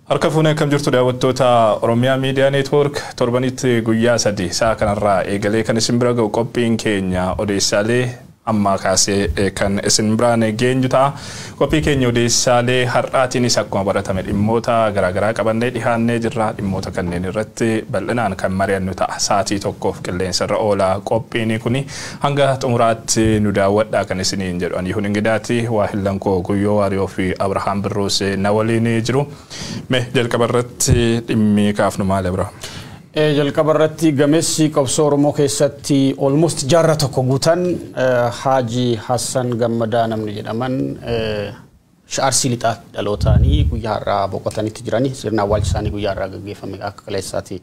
Harka fuunee akkam jirtu daawwattoota Oromiyaa Miidiyaa Neetwoork? Torbanitti guyyaa 3 sa'a kanarraa eegalee kan isin bira ga'u qophiin keenya odeessaalee ammaa kaasee kan isin biraan geenyu ta'a. Qophii keenya odeessaalee har'aatiinis akkuma baratame dhimmoota garaagaraa qabannee dhihaannee jirra. Dhimmoota kanneen irratti bal'inaan kan mari'annu ta'a. Sa'aatii tokkoof qilleensarra oola qophiin kuni, hanga xumuraatti nu daawwadhaa kan isiniin jedhu ani Yihun Ingidaati. Waa Hillankoo Guyyoo Waariyoo fi Abrahaam Birruus na waliin jiru. Mee jalqaba irratti dhimmi kaafnu maal, Abrahaam? Jalqaba irratti gameessi qabsoo Oromoo keessatti almost jaarraa tokko guutan, Haaji Hassan Gammadaa namni jedhaman, Arsii Lixaa dhalootaanii, guyyaa har'aa boqotanitti jirani. Sirna awwaalcha isaanii guyyaa har'aa gaggeeffame, akka kaleessaati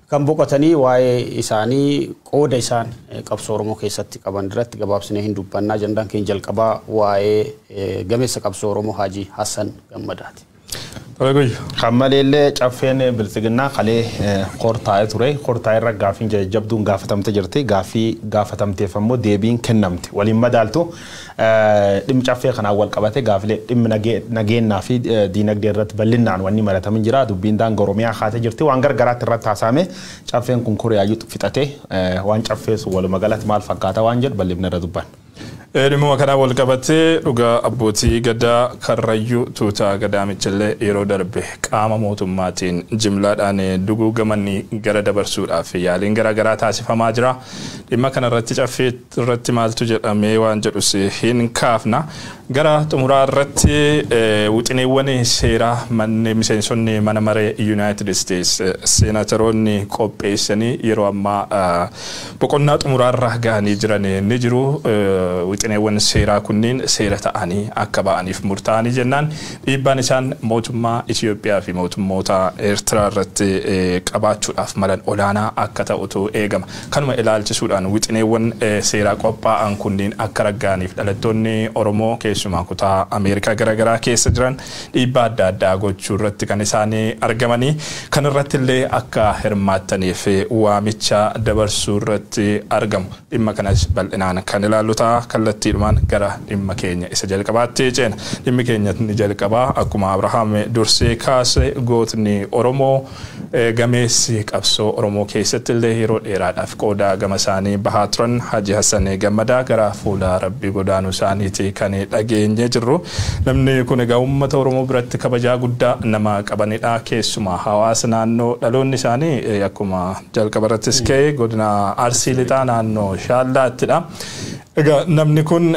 kan boqotanii. Waa'ee isaanii, qooda isaan qabsoo Oromoo keessatti qaban irratti gabaabsinee hin dubbannaa. Ajandaan keenya jalqabaa waa'ee gameessa qabsoo Oromoo Haaji Hassan Gammadaati. Kan maleellee caffeen biltsiginnaa kalee kortaa'ee ture. Kortaa'ee irra gaaffiin jajjabduun gaafatamte jirti. Gaaffii gaafatamteef ammoo deebiin kennamte. Waliin madaaltu dhimmi caffee kanaan wal qabate gaaffilee dhimmi nageenyaa fi diinagdee irratti bal'inaan wanni maratamin jira. Dubbiin daangaa Oromiyaa kaatee jirti. Waan gargaraatti irratti haasa'ame. Caffeen kun koriyaayyuu fixate, waan caffee sun walumaa galatti maal fakkaata waan jedhu bal'ifna irra dubban. Dhimma kanaan wal qabatee dhugaa abbootii gadaa Karrayyuu tuutaa gadaamichillee yeroo darbe qaama mootummaatiin jimlaadhaan duguugamanii gara dabarsuudhaaf yaaliin garaagaraa taasifamaa jira. Dhimma kanarratti caffee irratti maaltu jedhamee waan jedhus hin kaafna. Gara xumuraa irratti wixineewwan seeraa manni miseensonni mana maree United States seenataroonni qopheessanii yeroo ammaa boqonnaa xumuraarra gahanii jiran ni jiru. Wixineewwan seeraa kunniin seera ta'anii akka ba'aniif murtaa'anii jennaan dhiibbaan isaan mootummaa Itoophiyaa fi mootummoota Eertiraa irratti qabaachuudhaaf malan olaanaa akka ta'utu eegama. Kanuma ilaalchisuudhaan wixineewwan seeraa qophaa'an kunniin akka ragga'aniif dhalattoonni Oromoo keessumaa kutaa Ameerikaa garaagaraa keessa jiran dhiibbaa adda addaa gochuu irratti kan isaan argamanii, kan irratti illee akka hirmaattaniif waamicha dabarsuu irratti argamu. Dhimma kanas bal'inaan kan ilaallu ta'a. Kallattiidhumaan gara dhimma keenya isa jalqabaatti ceena. Dhimmi keenya inni jalqabaa akkuma Abrahaam dursee kaase gootni Oromoo gameessi qabsoo Oromoo keessatti illee yeroo dheeraadhaaf qooda gama isaanii bahaa turan Haji Hassan Gammadaa gara fuula Rabbii godaanuu isaaniiti kan dhageenyee jirru. Namni kun egaa uummata Oromoo biratti kabajaa guddaa nama qabanidha. Keessumaa hawaasa naannoo dhaloonni isaanii akkuma jalqaba irrattis ka'e godina Arsii Lixaa naannoo Shaallaattidha. Egaa namni kun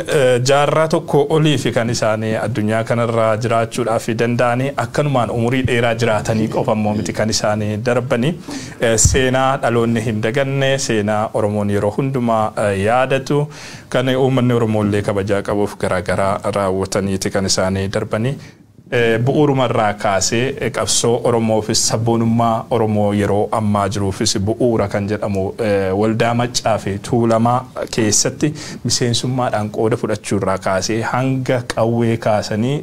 jaarraa tokko olii fi kan isaanii addunyaa kanarra jiraachuudhaaf danda'anii, akkanumaan umurii dheeraa jiraatanii qofa immoo miti kan isaanii darbanii. Seenaa dhaloonni hin daganne, seenaa Oromoon yeroo hundumaa yaadatu, kan uummanni Oromoo illee kabajaa qabuuf garaagaraa raawwataniiti kan isaanii darbanii. Bu'uurumarraa kaasee qabsoo Oromoofis sabboonummaa Oromoo yeroo ammaa jiruufis bu'uura kan jedhamu waldaa Maccaa fi Tuulamaa keessatti miseensummaadhaan qooda fudhachuurraa kaasee hanga qawwee kaasanii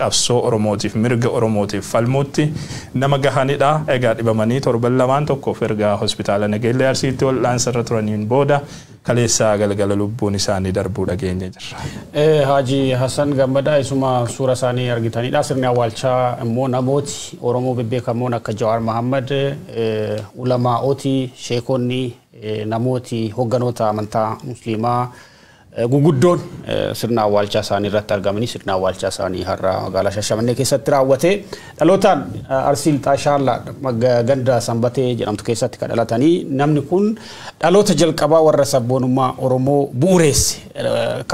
qabsoo Oromootiif mirga Oromootiif falmuutti nama gahanidha. Egaa dhibamanii torban lamaan tokkoof erga hospitaala Nageellee Arsiitti wal'aansarra turaniin booda kaleessaa galgala lubbuun isaanii darbuu dhageenye jirra. Haji Hassan Gammadaa isuma suura isaanii argitanidha. Sirni awwaalchaa immoo namooti Oromoo bebbeekamoon akka Jawaar Mahammad, ulamaa'ooti, sheekonni, namooti hogganoota amantaa Musliimaa guguddoon sirna awwaalchaa isaanii irratti argamanii, sirna awwaalchaa isaanii har'a magaalaa Shashamannee keessatti raawwate. Dhalootaan Arsii Lixaa Shaallaa ganda Sanbatee jedhamtu keessatti kan dhalatanii, namni kun dhaloota jalqabaa warra sabboonummaa Oromoo bu'uureesse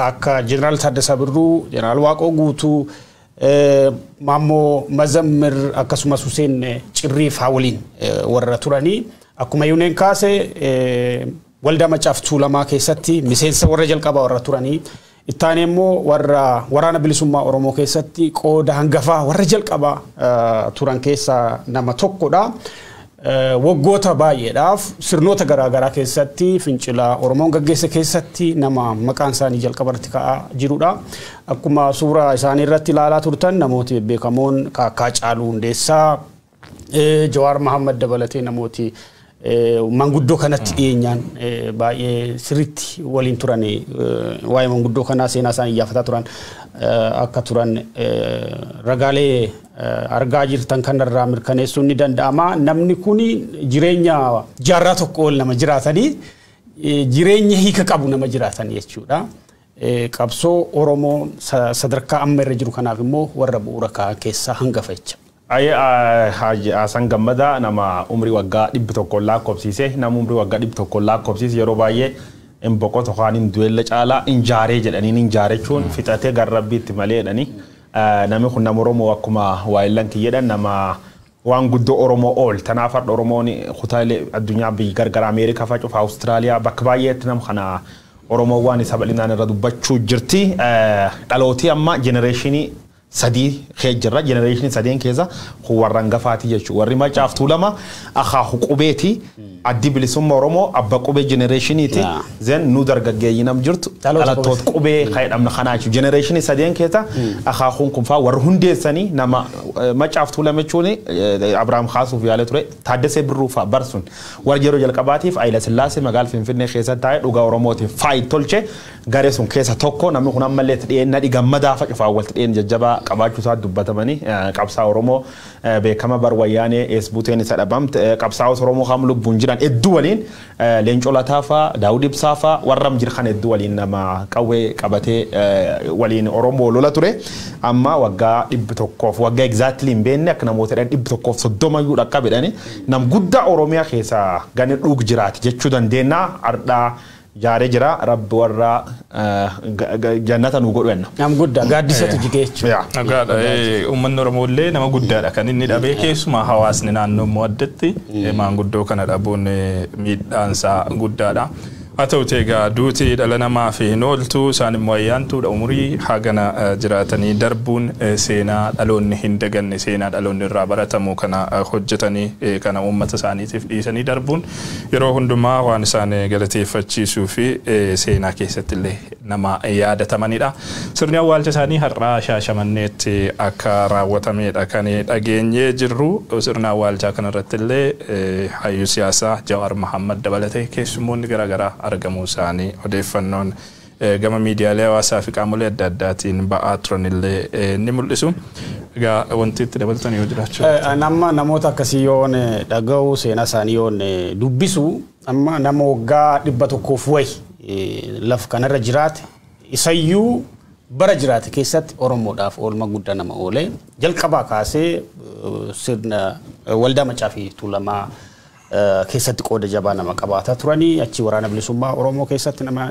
akka Jeneraal Taaddasaa Birruu, Jeneraal Waaqoo Guutuu, Maammoo Mazammir akkasumas Hussein Cirrii faa waliin warra turanii, akkuma Yuuneen kaase waldaa Maccaaf Tuulamaa keessatti miseensa warra jalqabaa warra turanii, ittaanee immoo warra waraana bilisummaa Oromoo keessatti qooda hangafaa warra jalqabaa turan keessaa nama tokkodha. Waggoota baay'eedhaaf sirnoota garaagaraa keessatti fincila Oromoon gaggeesse keessatti nama maqaan isaanii jalqaba irratti ka'aa jirudha. Akkuma suuraa isaanii irratti ilaalaa turtan namooti bebbeekamoon akka Haacaaluu Hundeessaa, Jawaar Mahammad dabalatee namooti Manguddoo kanatti dhiyeenyaan baay'ee sirriitti waliin turan, waa'ee manguddoo kanaa seenaa isaanii iyyaafataa turan akka turan ragaalee argaa jirtan kanarraa mirkaneessuun ni danda'ama. Namni kun jireenya jaarraa tokko ol nama jiraatanii, jireenya hiika qabu nama jiraatan jechuudha. Qabsoo Oromoo sadarkaa amma irra jiru kanaaf immoo warra bu'uura kaa'an keessaa hangafa jecha. Hasan Gammadaa nama umrii waggaa 100 lakkoofsiise. Nama umrii waggaa 100 lakkoofsiise yeroo baay'ee hin boqotu yookaan hin du'elle caalaa hin jaaree jedhanii, hin jaarechuun fixatee garrabbiitti malee jedhanii. Namni kun nama Oromoo akkuma waayillan kiyyeedhan, nama waan guddoo Oromoo ool. Tanaaf har'a Oromoon kutaalee addunyaa biyya gargaraa, Ameerikaa fa'a cufa, Awustiraaliyaa, bakka baay'eetti nama kana Oromoo waan isa bal'inaan irra dubbachuu jirti. Dhalootii amma generation 3 kee jirra. Generation sadeen keessa kun warra hangafaati jechuudha. Warri Macaaf Tuulama akaaku qubeeti. Addi Bilisummaa Oromoo abba qubee generationiiti. Then nu dargaggeeyyii nam jirtu dhalattoota qubee kan jedhamna kanaa jechuudha. Generation sadeen keessa akaakuun kun fa'aa warri hundeessanii nama Macaaf Tuulama jechuun Abiraam kaasuuf yaalee ture. Taaddasee Birruu fa'aa barsun warra yeroo jalqabaatiif Hayila Sillaasee magaala Finfinnee keessa taa'ee dhugaa Oromootiif faayi tolche garee sun keessa tokko. Namni kun ammallee itti dhiyeenya Nadhi Gammadaa fa'a cufaa walitti dhiyeenya jajjabaa qabaachuu isaa dubbatamanii, qabsaa Oromoo beekama bar wayyaanee eesbuuteen isa dhabamte, qabsaa'ota Oromoo kam lubbuun jiran hedduu waliin, Leencoo Lataa fa'a, Daawud Ibsaa fa'a, warra jira kan hedduu waliin nama qawwee qabatee waliin Oromoo lola ture. Amma waggaa 100f, waggaa exactly hin beekne, akka namoota jedhan 130 iyyuu dhaqqabedhani, nam guddaa Oromiyaa keessa gani dhuug jiraati jechuu dandeenya. Ardhaa jaaree jira. Rabbi warra jannata nu godhu jenna. Nam guddaa gaaddisatu jigee jechuudha. Dhugaadha. Uummanni Oromoo illee nama guddaadha kan inni dhabee, keessumaa hawaasni naannoo immoo addatti maanguddoo kana dhabuun miidhaansaa guddaadha. Haa ta'uti egaa duuti dhala namaaf hin ooltu, isaan immoo ayyaantuudha. Umurii hagana jiraatanii darbuun seenaa dhaloonni hin daganne, seenaa dhaloonni irraa baratamu kana hojjetanii kana uummata isaaniitiif dhiisanii darbuun yeroo hundumaa waan isaan galateeffachiisuu fi seenaa keessatti illee nama yaadatamanidha. Sirni awwaalcha isaanii har'aa Shaashamanneetti akka raawwatamedha kan dhageenyee jirru. Sirna awwaalchaa kanarratti illee hayyuu siyaasaa Jawaar Mahammad dabalatee keessummoonni garaagaraa argamuu isaanii odeeffannoon gama miidiyaalee hawaasaa fi qaamolee adda addaatiin ba'aa turan illee ni mul'isu. Egaa wanti itti dabaltan yoo jiraachuu. Nama namoota akkasii yoon dhaga'u, seenaa isaanii yoon dubbisu, amma nama waggaa 100f wayi lafa kanarra jiraate, isayyuu bara jiraate keessatti Oromoodhaaf oolma guddaa nama oole, jalqabaa kaasee sirna waldaa Macaa fi Tuulamaa keessatti qooda jabaa nama qabaataa turanii, achi Waraana Bilisummaa Oromoo keessatti nama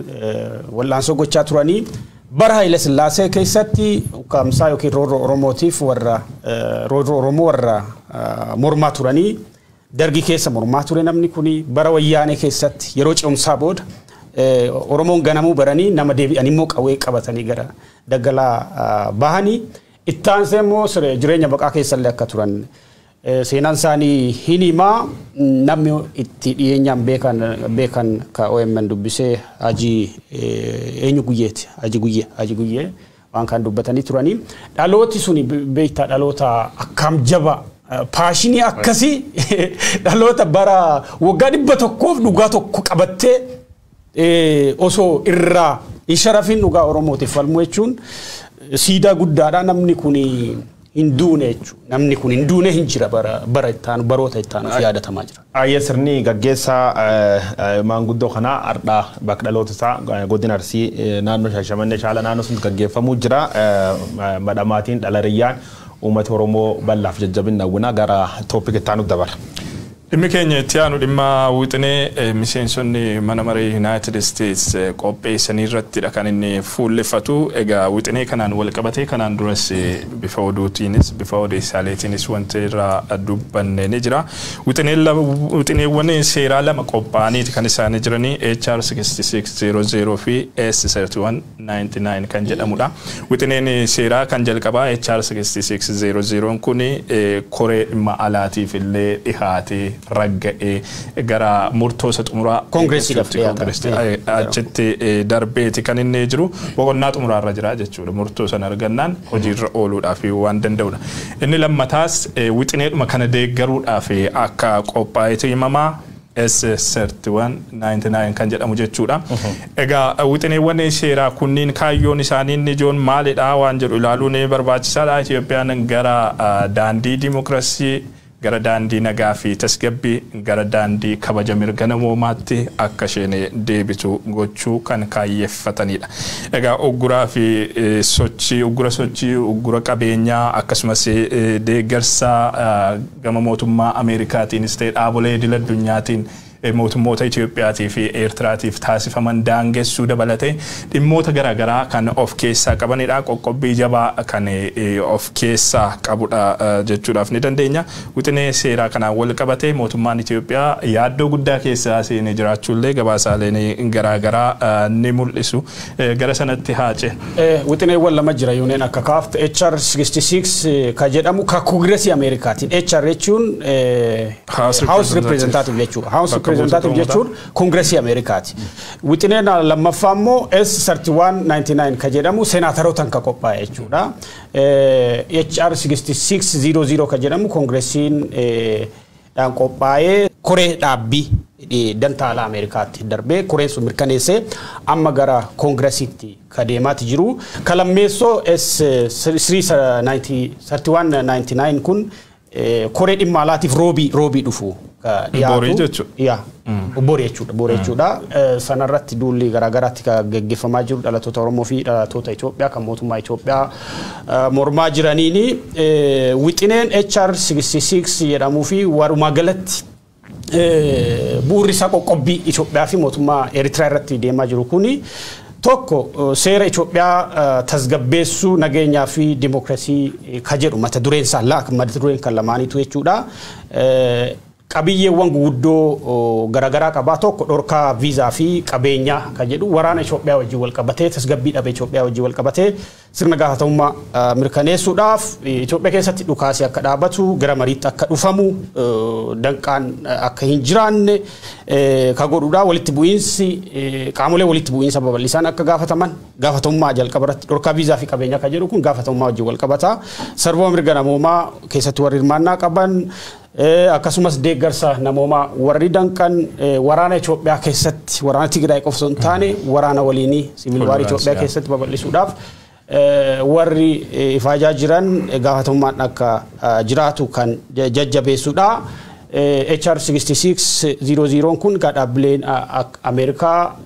wal'aansoo gochaa turanii, bara Haayile Sillaasee keessatti ukkaamsaa yookiin roorroo Oromootiif warra roorroo Oromoo warra mormaa turanii, dargii keessa mormaa ture namni kuni. Bara wayyaanee keessatti yeroo ce'umsaa booda Oromoon ganamuu baranii nama deebi'an immoo qawwee qabatanii gara daggalaa bahanii, ittaansee immoo jireenya baqaa keessallee akka turan seenaan isaanii hin himaa. Namni itti dhiyeenyaan beekan ka OMN dubbisee Hajii eenyu Guyyeeti, Haji Guyyee, Haji Guyyee waan kan dubbatanii turanii. Dhalooti suni beektaa, dhaloota akkaam jaba, passion akkasii, dhaloota bara waggaa 100f dhugaa tokko qabattee osoo irraa hin sharafin dhugaa Oromootiif falmuu jechuun siidaa guddaadha. Namni kun hin duune jechuudha. Namni kun hin duune, hin jira, bara ittaanu, baroota ittaanuuf yaadatamaa jira. Ayyee, sirni gaggeessaa maanguddoo kanaa har'aa bakka dhaloota isaa godina Arsii naannoo Shaashamannee Shaala naannoo sun gaggeeffamuu jira. Madhamaatiin dhalariyyaan uummata Oromoo bal'aaf jajjabina hawwinaa. Gara topic ittaanuuf dabala. Dhimmi keenya itti aanu dhimma wixinee miseensonni mana maree United States qopheessanii irrattidha kan inni fuulleffatu. Egaa wixinee kanaan wal qabatee kanaan duras bifa oduutiinis bifa odeessaaleetiinis wanti irraa dubbanne ni jira. Wixineewwan seeraa lama qophaa'aniiti kan isaanii jiranii, HR 6600 fi S 3199 kan jedhamudha. Wixineen seeraa kan jalqabaa HR 6600 kun koree dhimma alaatiif illee dhihaatee ragga'ee gara murtoo isa xumuraa Koongireesiidhaaf. Achitti darbeeti kan inni jiru, boqonnaa xumuraarra jira jechuudha. Murtoo sana argannaan hojiirra ooluudhaaf waan danda'udha. Inni lammataas wixineedhuma kana deeggaruudhaaf akka qophaa'etu himamaa. S3199 kan jedhamu jechuudha. Egaa wixineewwan seeraa kunniin kaayyoon isaanii inni ijoon maalidha waan jedhu ilaaluun barbaachisaadha. Itoophiyaan gara daandii dimokiraasii, gara daandii nagaa fi tasgabbii, gara daandii kabaja mirga namoomaatti akka isheen deebitu gochuu kan kaayyeeffatanidha. Egaa ugguraa fi sochii, uggura sochii, uggura qabeenyaa, akkasumas deeggarsa gama mootummaa Ameerikaatiinis ta'e dhaabolee idil addunyaatiin mootummoota Itoophiyaatii fi Eertiraatiif taasifaman daangessuu dabalatee dhimmoota garaagaraa kan of keessaa qabanidha. Qoqqobbii jabaa kan of keessaa qabudha jechuudhaaf ni dandeenya. Wixinee seeraa kanaan wal qabatee mootummaan Itoophiyaa yaaddoo guddaa keessaa seenee jiraachuullee gabaasaaleen garaagaraa ni mul'isu. Gara sanatti haa ceenu. Wixineewwan lama jira yuuneen akka kaafte. HR 66 ka jedhamu ka Koongireesii Ameerikaatiin. HR jechuun House Representative jechuudha. House Representative jechuun Koongireesii Ameerikaati. Wixineen lammaffaa immoo S3199 ka jedhamu seenaatarootaan ka qophaa'e jechuudha. HR 6600 ka jedhamu Koongireesiin dhaan qophaa'ee koree dhaabbii dantaa alaa Ameerikaatti darbee, koreen sun mirkaneessee amma gara Koongiresiitti ka deemaati jiru. Ka lammeessoo S3199 kun koree dhimma alaatiif roobii dhufu dhiyaatu. Borii jechuudha. Yaa. Borii jechuudha. Borii jechuudha. Sanarratti duulli garaagaraatti kan gaggeeffamaa jiru dhalattoota Oromoo fi dhalattoota Itoophiyaa kan mootummaa Itoophiyaa mormaa jiraniini. Wixineen HR 66 jedhamuu fi walumaa galatti bu'uurri isaa qoqqobbii Itoophiyaa fi mootummaa Eertiraa irratti deemaa jiru kuni, tokko, seera Itoophiyaa tasgabbeessuu, nageenyaa fi dimokiraasii ka jedhu mata dureen isaa, mata dureen kan lamaaniitu jechuudha. Qabiyyeewwan guguddoo garaagaraa qabaa. Tokko, dhorkaa viizaa fi qabeenyaa kan jedhu waraana Itoophiyaa wajjin wal qabatee, tasgabbii dhabe Itoophiyaa wajjin wal qabatee, sirna gaafatamummaa mirkaneessuudhaaf, Itoophiyaa keessatti dhukaasii akka dhaabatu, gara mariitti akka dhufamu, danqaan akka hin jiraanne ka godhudha. Walitti bu'iinsi, qaamolee walitti bu'iinsa babal'isaan akka gaafataman, gaafatamummaa jalqaba irratti dhorkaa viizaa fi qabeenyaa kan jedhu kun gaafatamummaa wajjin wal qabata. Sarbama mirga namoomaa keessatti warri hirmaannaa qaban, akkasumas deeggarsa namoomaa warri danqan, waraana Itoophiyaa keessatti, waraana Tigraay qofa osoo hin taane waraana waliinii, civil war Itoophiyaa keessatti babal'isuudhaaf warri ifaajaa jiran gaafatamummaan akka jiraatu kan jajjabeessudha. HR 6600 kun dhaabbileen Ameerikaa,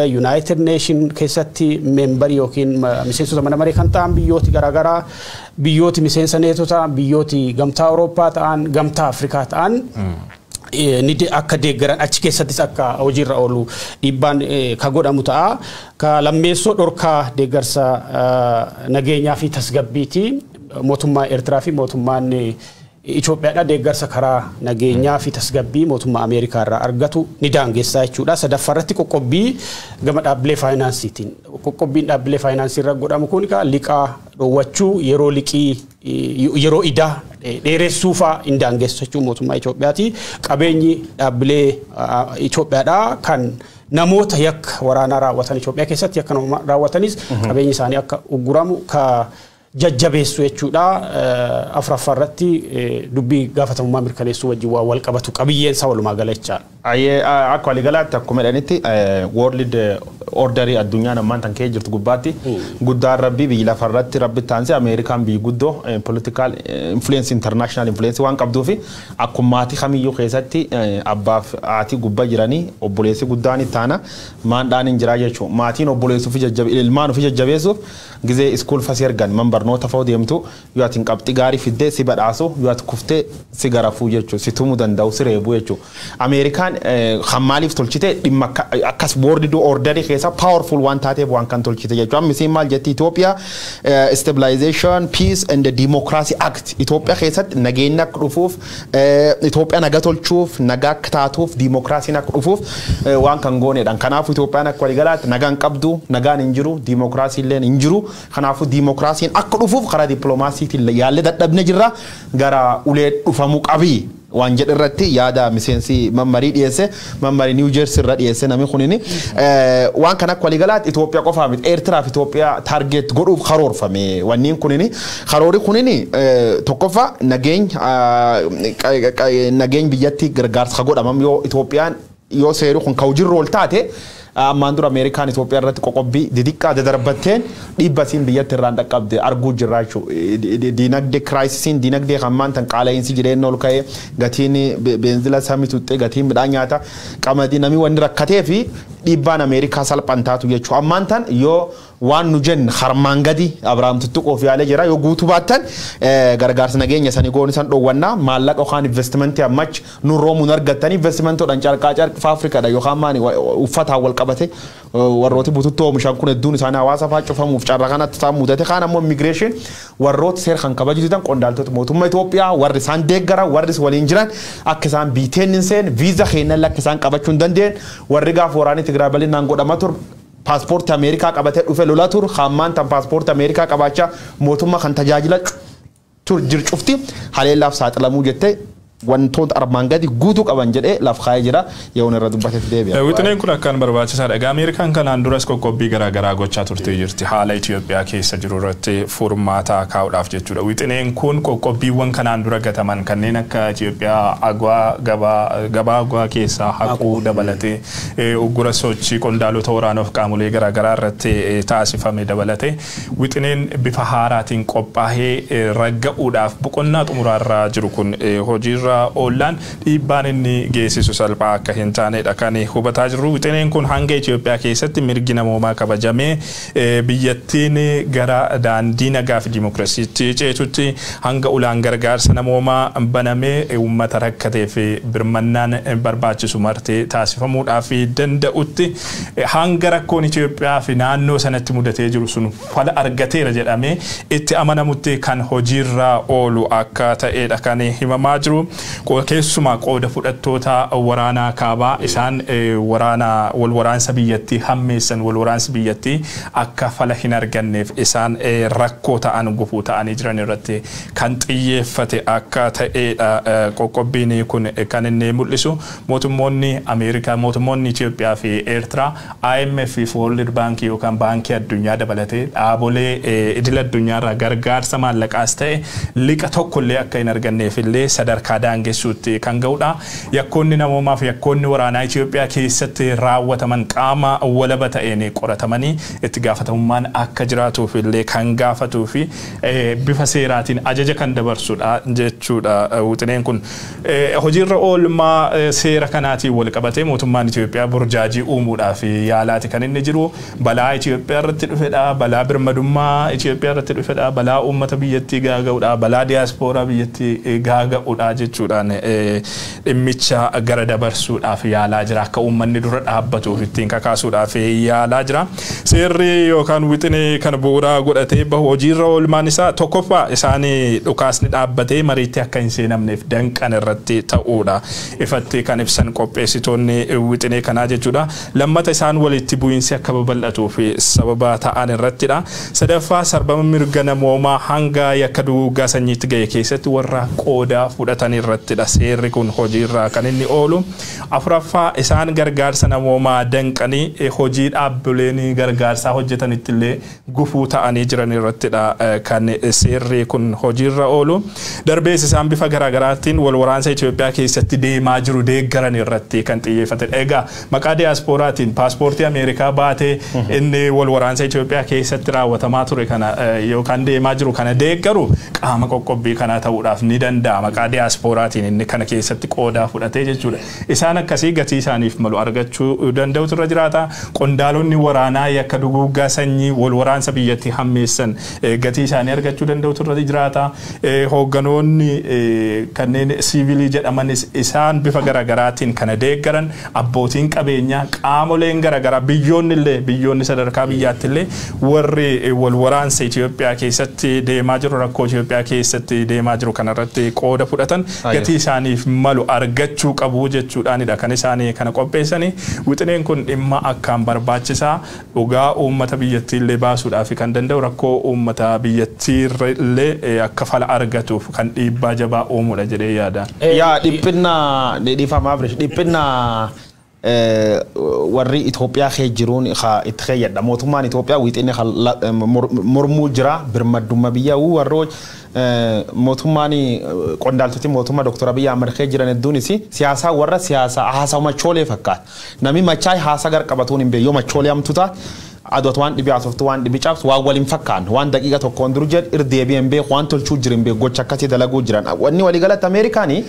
United Nation keessatti member yookiin miseensota mana maree kan ta'an, biyyooti garaagaraa, biyyooti miseensa neetoo ta'an, biyyooti Gamtaa Awurooppaa ta'an, Gamtaa Afrikaa ta'an ni akka deeggaran, achi keessattis akka hojiirra oolu dhiibbaan ka godhamu ta'a. Ka lammeessoo dhorkaa deeggarsa nageenyaa fi tasgabbiiti. Mootummaa Eertiraa fi mootummaan Itoophiyaadha deeggarsa karaa nageenyaa fi tasgabbii mootummaa Ameerikaa irraa argatu ni daangessaa jechuudha. Sadaffaa irratti qoqqobbii gama dhaabbilee faayinaansiitiin. Qoqqobbiin dhaabbilee faayinaansii irra godhamu kun liqaa dhoowwachuu, yeroo liqii, yeroo idaa dheeressuu fa'aa hin daangessu jechuun mootummaa Itoophiyaati. Qabeenyi dhaabbilee Itoophiyaadha kan namoota yakka waraanaa raawwatan, Itoophiyaa keessatti yakka raawwatanis, qabeenyi isaanii akka ugguramu ka jajjabeessu jechuudha. Afuraffaa irratti dubbii gaafatamummaa mirkaneessuu wajjin waan wal qabatu qabiyyeen isaa walumaa gala jechaadha. Ayyee, akka waliigalaatti akkuma jedhanitti world orderii addunyaan ammaan tan kee jirtu gubbaatti guddaan rabbii biyyi lafarratti rabbi taansee Ameerikaan biyyi guddoo political influence, international influence waan qabduufi, akkuma maatii kamiyyuu keessatti abbaaf haati gubbaa jiranii obboleessi guddaan ittaana maandhaan hin jiraa jechuudha. Maatiin obboleessuu fi ilmaan ofii jajjabeessuuf gizee school fasii ergan, man barnoota fa'oo deemtu, yoo ati qabxii gaarii fiddee si badhaasu, yoo ati kuftee si garafuu jechuudha, si tumuu danda'u, si reebuu jechuudha. Ameerikaan kan maaliif tolchite? Dhimma akkas world orderii keessa powerful waan taateef waan kan tolchite jechuudha. Amma isiin maal jetti? Itoophiyaa Stabilization, Peace and Democracy Act, Itoophiyaa keessatti nageenya akka dhufuuf, Itoophiyaa naga tolchuuf, nagaa akka taatuuf, diimokiraasiin akka dhufuuf waan kan goonedha. Kanaafuu Itoophiyaan akka waliigalaatti nagaan qabdu, nagaan hin jiru, diimokiraasiin illee hin jiru. Kanaafuu diimokiraasiin akka dhufuuf karaa dippiloomaasiitiin yaallee dadhabne jirra, gara ulee dhufamuu qabi. Waan jedhe irratti yaada miseensi mammarii dhiyeesse, mammarii New Jersey irra dhiyeesse. Namni kunini waan kana akka waliigalaatti Itoophiyaa qofaa miti, Eertiraa fi Itoophiyaa target godhuuf karoorfame. Wanniin kunini karoori kunini tokkoffaa nageenya biyyatti gargaarsa godhamam. Yoo Itoophiyaan yoo seerri kun ka hojiirra ol taate, ammaan dura Ameerikaan Itoophiyaa irratti qoqqobbii didiqqaa dadarbatteen dhiibba isiin biyyatti irraan dhaqqabde arguu jirra jechuudha. Diinagdee crisisiin diinagdee hammaan tan qaala'insi jireenya ol ka'ee, gatiin beenzila samii tuxxee, gatiin midhaan nyaata qamadii namni wanni rakkatee fi dhiibbaan Ameerikaa salphaan taatu jechuudha. Ammaan tan yoo waan nu jenne harmaan gadi Abiraam tuttuquuf yaalee jira. Yoo guutuu baattan gargaarsa nageenya sanii goon isan dhoowwannaa, maallaqa yookaan investimentii ammach nu roomuun argattanii investimentoodhaan carqaa carqii faafrikaadha yookaan maani uffataan wal qabate warrooti bututtuu oomishan kun hedduun isaanii hawaasa fa'aa cufamuuf carraa kanatti isaan mudate. Kaan ammoo immigration warroota seera kan kabajisiisan qondaaltota mootummaa Itoophiyaa, warri isaan deeggaran, warri waliin jiran akka isaan biiteen hin seen, viiza keennan akka isaan qabachuu hin dandeenye, warri gaafa waraanni Tigraay bal'inaan godhama ture paaspoortii Ameerikaa qabatee dhufe lola ture, hammaan tan paaspoortii Ameerikaa qabaachaa mootummaa kan tajaajila jir cufti haleellaaf saaxilamuu jettee wantoota armaan gadi guutuu qaban jedhee laf kaa'ee jira, yeroon irra dubbatetti deebi'a. Wixineen kun akkaan barbaachisaadha. Egaa Ameerikaan kanaan duras qoqqobbii garaagaraa gochaa turtee jirti. Haala Itoophiyaa keessa jiru irratti furmaata kaa'uudhaaf jechuudha. Wixineen kun qoqqobbiiwwan kanaan dura gataman kanneen akka Itoophiyaa agwaa gabaa agwaa keessaa haquu dabalatee, uggura sochii qondaalota waraanaaf qaamolee garaagaraa irratti taasifame dabalatee, wixineen bifa haaraatiin qophaa'ee ragga'uudhaaf boqonnaa xumuraarra jiru kun hojiirra oollaan dhiibbaan inni geessisu salphaa akka hin taanedha kan hubataa jirru. Wixineen kun hanga Itoophiyaa keessatti mirgi namoomaa kabajamee biyyattiin gara daandii nagaa fi dimokiraasiitti ceetutti, hanga ulaan gargaarsa namoomaa banamee uummata rakkatee fi birmannaan barbaachisu martee taasifamuudhaaf danda'utti, hanga rakkoon Itoophiyaa fi naannoo sanatti mudatee jiru sun fala argateera jedhamee itti amanamutti kan hojiirra oolu akka ta'edha kan himamaa jiru. Keessumaa qooda fudhattoota waraanaa kaabaa isaan waraana wal waraansa biyyattii hammeessan, wal waraansi biyyattii akka fala hin arganneef isaan rakkoo ta'an, gufuu ta'anii jiran irratti kan xiyyeeffate akka ta'edha qoqqobbiin kun kan inni mul'isu. Mootummoonni Ameerikaa, mootummoonni Itoophiyaa fi Eertiraa IMF fi World Bank yookaan Baankii Addunyaa dabalatee dhaabolee idil addunyaarraa gargaarsa maallaqaas ta'e liqa tokkollee akka hin arganneef illee sadarkaa daangessuutti kan ga'udha. Yakkoonni namoomaa fi yakkoonni waraanaa Itoophiyaa keessatti raawwataman qaama walaba ta'een qoratamanii itti gaafatamummaan akka jiraatuuf illee kan gaafatuu fi bifa seeraatiin ajaja kan dabarsudha jechuudha wixineen kun. Hojiirra oolmaa seera kanaatiin wal qabatee mootummaan Itoophiyaa burjaajii uumuudhaaf yaalaati kan inni jiru. Balaa Itoophiyaa irratti dhufedha. Balaa birmadummaa Itoophiyaa irratti dhufedha. Balaa uummata biyyattii gaaga'udha. Balaa diyaaspooraa biyyattii gaaga'udha jechuudhaan dhimmicha gara dabarsuudhaaf yaalaa jira. Akka uummanni dura dhaabbatuuf ittiin kakaasuudhaaf yaalaa jira. Seerri yookaan wixinee kana bu'uura godhatee bahu hojiirra oolmaan isaa tokkoffaa isaanii dhukaasni dhaabbatee mariitti akka hin seenamneef danqan irratti ta'uudha. Ifatti kan ibsan qopheessitoonni wixinee kanaa jechuudha. Lammata isaan walitti bu'iinsi akka babal'atuuf sababa ta'an irrattidha. Sadaffaa sarbama mirga namoomaa hanga yakka duguuggaa sanyiitti gahe keessatti warra qooda fudhatan irrattidha seerri kun hojiirra kan inni oolu. Afuraffaa isaan gargaarsa namoomaa danqanii hojii dhaabbileen gargaarsaa hojjetanitti illee gufuu ta'anii jiran irrattidha kan seerri kun hojiirra oolu. Darbees isaan bifa garaagaraatiin wal waraansa Itoophiyaa keessatti deemaa jiru deeggaran irratti kan xiyyeeffatedha. Egaa maqaa diyaasporaatiin paaspoortii Ameerikaa baatee inni wal waraansa Itoophiyaa keessatti raawwatamaa ture kana yookaan deemaa jiru kana deeggaru qaama qoqqobbii kanaa ta'uudhaaf ni danda'a. Maqaa diyaasporaatiin inni kana keessatti qoodaa fudhatee jechuudha. Isaan akkasii gatii isaaniif malu argachuu danda'utu irra jiraata. Qondaalonni waraanaa yakka duguuggaa sanyii wal waraansa biyyattii hammeessan gatii isaanii argachuu danda'utu irra jiraata. Hoogganoonni kanneen siivilii jedhamanis isaan bifa garaagaraatiin kana deeggaran, abbootiin qabeenyaa, qaamoleen garaagaraa, biyyoonni illee, biyyoonni sadarkaa biyyaatti illee warri wal waraansa Itoophiyaa keessatti deemaa jiru, rakkoo Itoophiyaa keessatti deemaa jiru kanarratti qooda fudhatan gatii isaaniif malu argachuu qabu jechuudhaanidha kan isaanii kana qopheessanii. Wixineen kun dhimma akkaan barbaachisaa, dhugaa uummata biyyattii illee baasuudhaaf kan danda'u, rakkoo uummata biyyattii illee akka fala argatuuf kan dhiibbaa jabaa uumudha jedhee yaada. Yaa, dhiphina dhiifama Abrish, dhiphina warri Itoophiyaa kee jiruun itti keeyyadha. Mootummaan Itoophiyaa wixinni mormuu jira, birmaddummaa biyyaa warri mootummaan qondaaltoti mootummaa Dr. Abiyyi Ahmad kee jiran hedduunis siyaasaa warra siyaasaa haasaa machoolee fakkaata. Namni machaa'e haasaa gar qabatuun hin beeku, yoo machoolee hamtu taate adoot waan dhibii haasoftu, waan dhibii cabsu, waan waliin fakkaan, waan daqiiqa tokkoon duru jedhu irdeebi'ee hin beeku, waan tolchuu jiru hin beeku, gocha akkasii dalaguu jiran. Wanni waliigalatti Ameerikaanii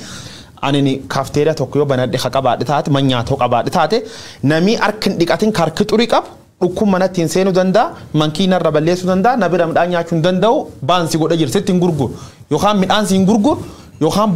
ani kaafteeriyaa tokko yoo banadhe ka qabaadhe taate, man nyaatoo qabaadhe taate, namni harki hin dhiqatin harki xurii qabu dhukkub manatti hin seenuu danda'a, mankiina irra balleessuu danda'a, na bira midhaan nyaachuu hin danda'u, baansi godhe jira, sitti hin gurguru yookaan midhaan si hin gurguru yookaan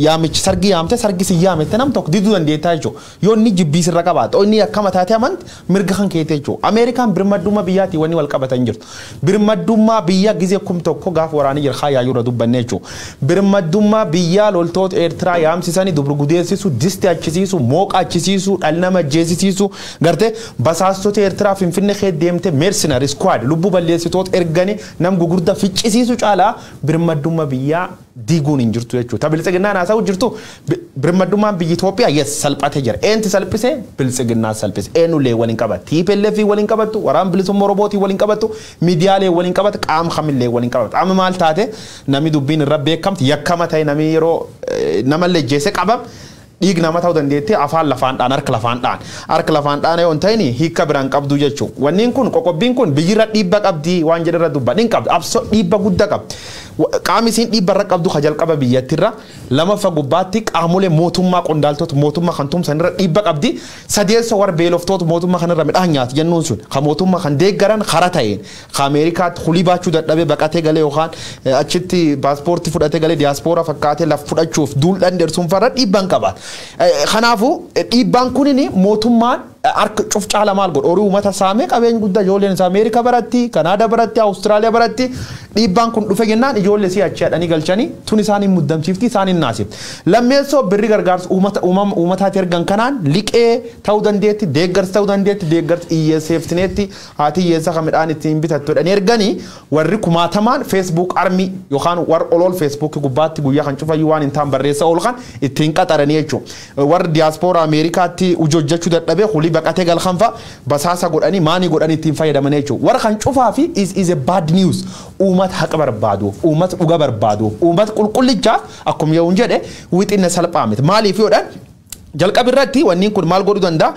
yaamichi sargi yaamte sargi si yaamette nam tokko diduu dandeettaa jechuudha. Yoo inni jibbii sirra qabaate, inni akka mataatee amanti mirga kan keete jechuudha. Ameerikaan birmaddummaa biyyaatii wanni wal qabatan jirtu. Birmaddummaa biyya gizee 1000 gaafa waraanii jira yaayyuu irra dubbanne jechuudha. Birmaddummaa biyyaa loltoota Eertiraa yaamsisanii dubru gudeessisu, disti achisiisu, mooqa achisiisu, dhala nama ajjeesisiisu, gartee basaastota Eertiraa Finfinnee kee deemte mercenary squad lubbuu balleessitoota erganii nam gugurdaa ficcisiisu caalaa birmaddummaa biyyaa diiguun hin jirtu jechuudha. Ta biltsiginnaan haasa'u jirtu birmaddummaan biyya Itoophiyaa yes salphatee jira. Eentu salphise? Biltsiginnaan salphise. Eenyullee waliin qabatu. TPLF waliin qabattu, waraan bilisummaa Oromootii waliin qabattu, miidiyaalee waliin qabatu, qaama kamillee waliin qabatu. Amma maal taate, namni dubbiin irra beekamti yakkama ta'e, namni yeroo namallee jeese qabam dhiig nama ta'uu dandeettee afaan lafaan dhaan, harka lafaan dhaan, harka lafaan dhaan yoo hin ta'in hiika biraan qabdu jechuudha. Wanniin kun qoqqobbiin kun biyyirra dhiibba qabdi waan jedhe irra dubban hin qabdu, absoo dhiibba guddaa qabdi. Qaamni isiin dhiibba irra qabdu ka jalqaba biyyattirra, lamaffa gubbaatti qaamolee mootummaa qondaaltota mootummaa kan tumsan irra dhiibba qabdi, sadeessa warra beeloftoota mootummaa kanarra midhaan nyaatu jennuun sun ka mootummaa kan deeggaran kara ta'een ka Ameerikaatti hulii baachuu dadhabee baqatee galee yookaan achitti paaspoortii fudhatee galee diyaaspooraa fakkaatee laf fudhachuuf duuldhaan dheersuun farra dhiibbaan qaba. Kanaafuu dhiibbaan kunini mootummaan harka cuf caala maal godhu, horii uummata saamee qabeenya guddaa, ijoolleen isaa Ameerika baratti, Kanaada baratti, Awustiraaliyaa baratti, dhiibbaan kun dhufe jennaan ijoollee si achi hadhanii galchanii tun isaan hin muddamsiifti, isaan hin naasifti. Lammeessoo birri gargaarsa uummata uummataatti ergan kanaan liqee ta'uu dandeetti, deeggarsa ta'uu dandeetti, deeggarsa hiyyeesseeftineetti haati hiyyeessa kan midhaan ittiin bitattu jedhanii erganii warri kumaatamaan Facebook army yookaan warra olool Facebook gubbaatti guyyaa kan cufayyuu waan hin taan barreessa oolu kan ittiin qaxaranii jechuudha. Warri diyaaspooraa Ameerikaatti hojjechuu dadhabee hulii baqatee galkan fa'a basaasa godhanii maanii godhanii ittiin fayyadaman jechuudha. Warra kan cufaa fi is a bad news uummata haqa barbaaduuf, uummata dhuga barbaaduuf, uummata qulqullichaaf akkuma yoo jedhe wixinna salphaa miti. Maaliif yoodhaan jalqaba irratti wanni kun maal godhuu danda'a,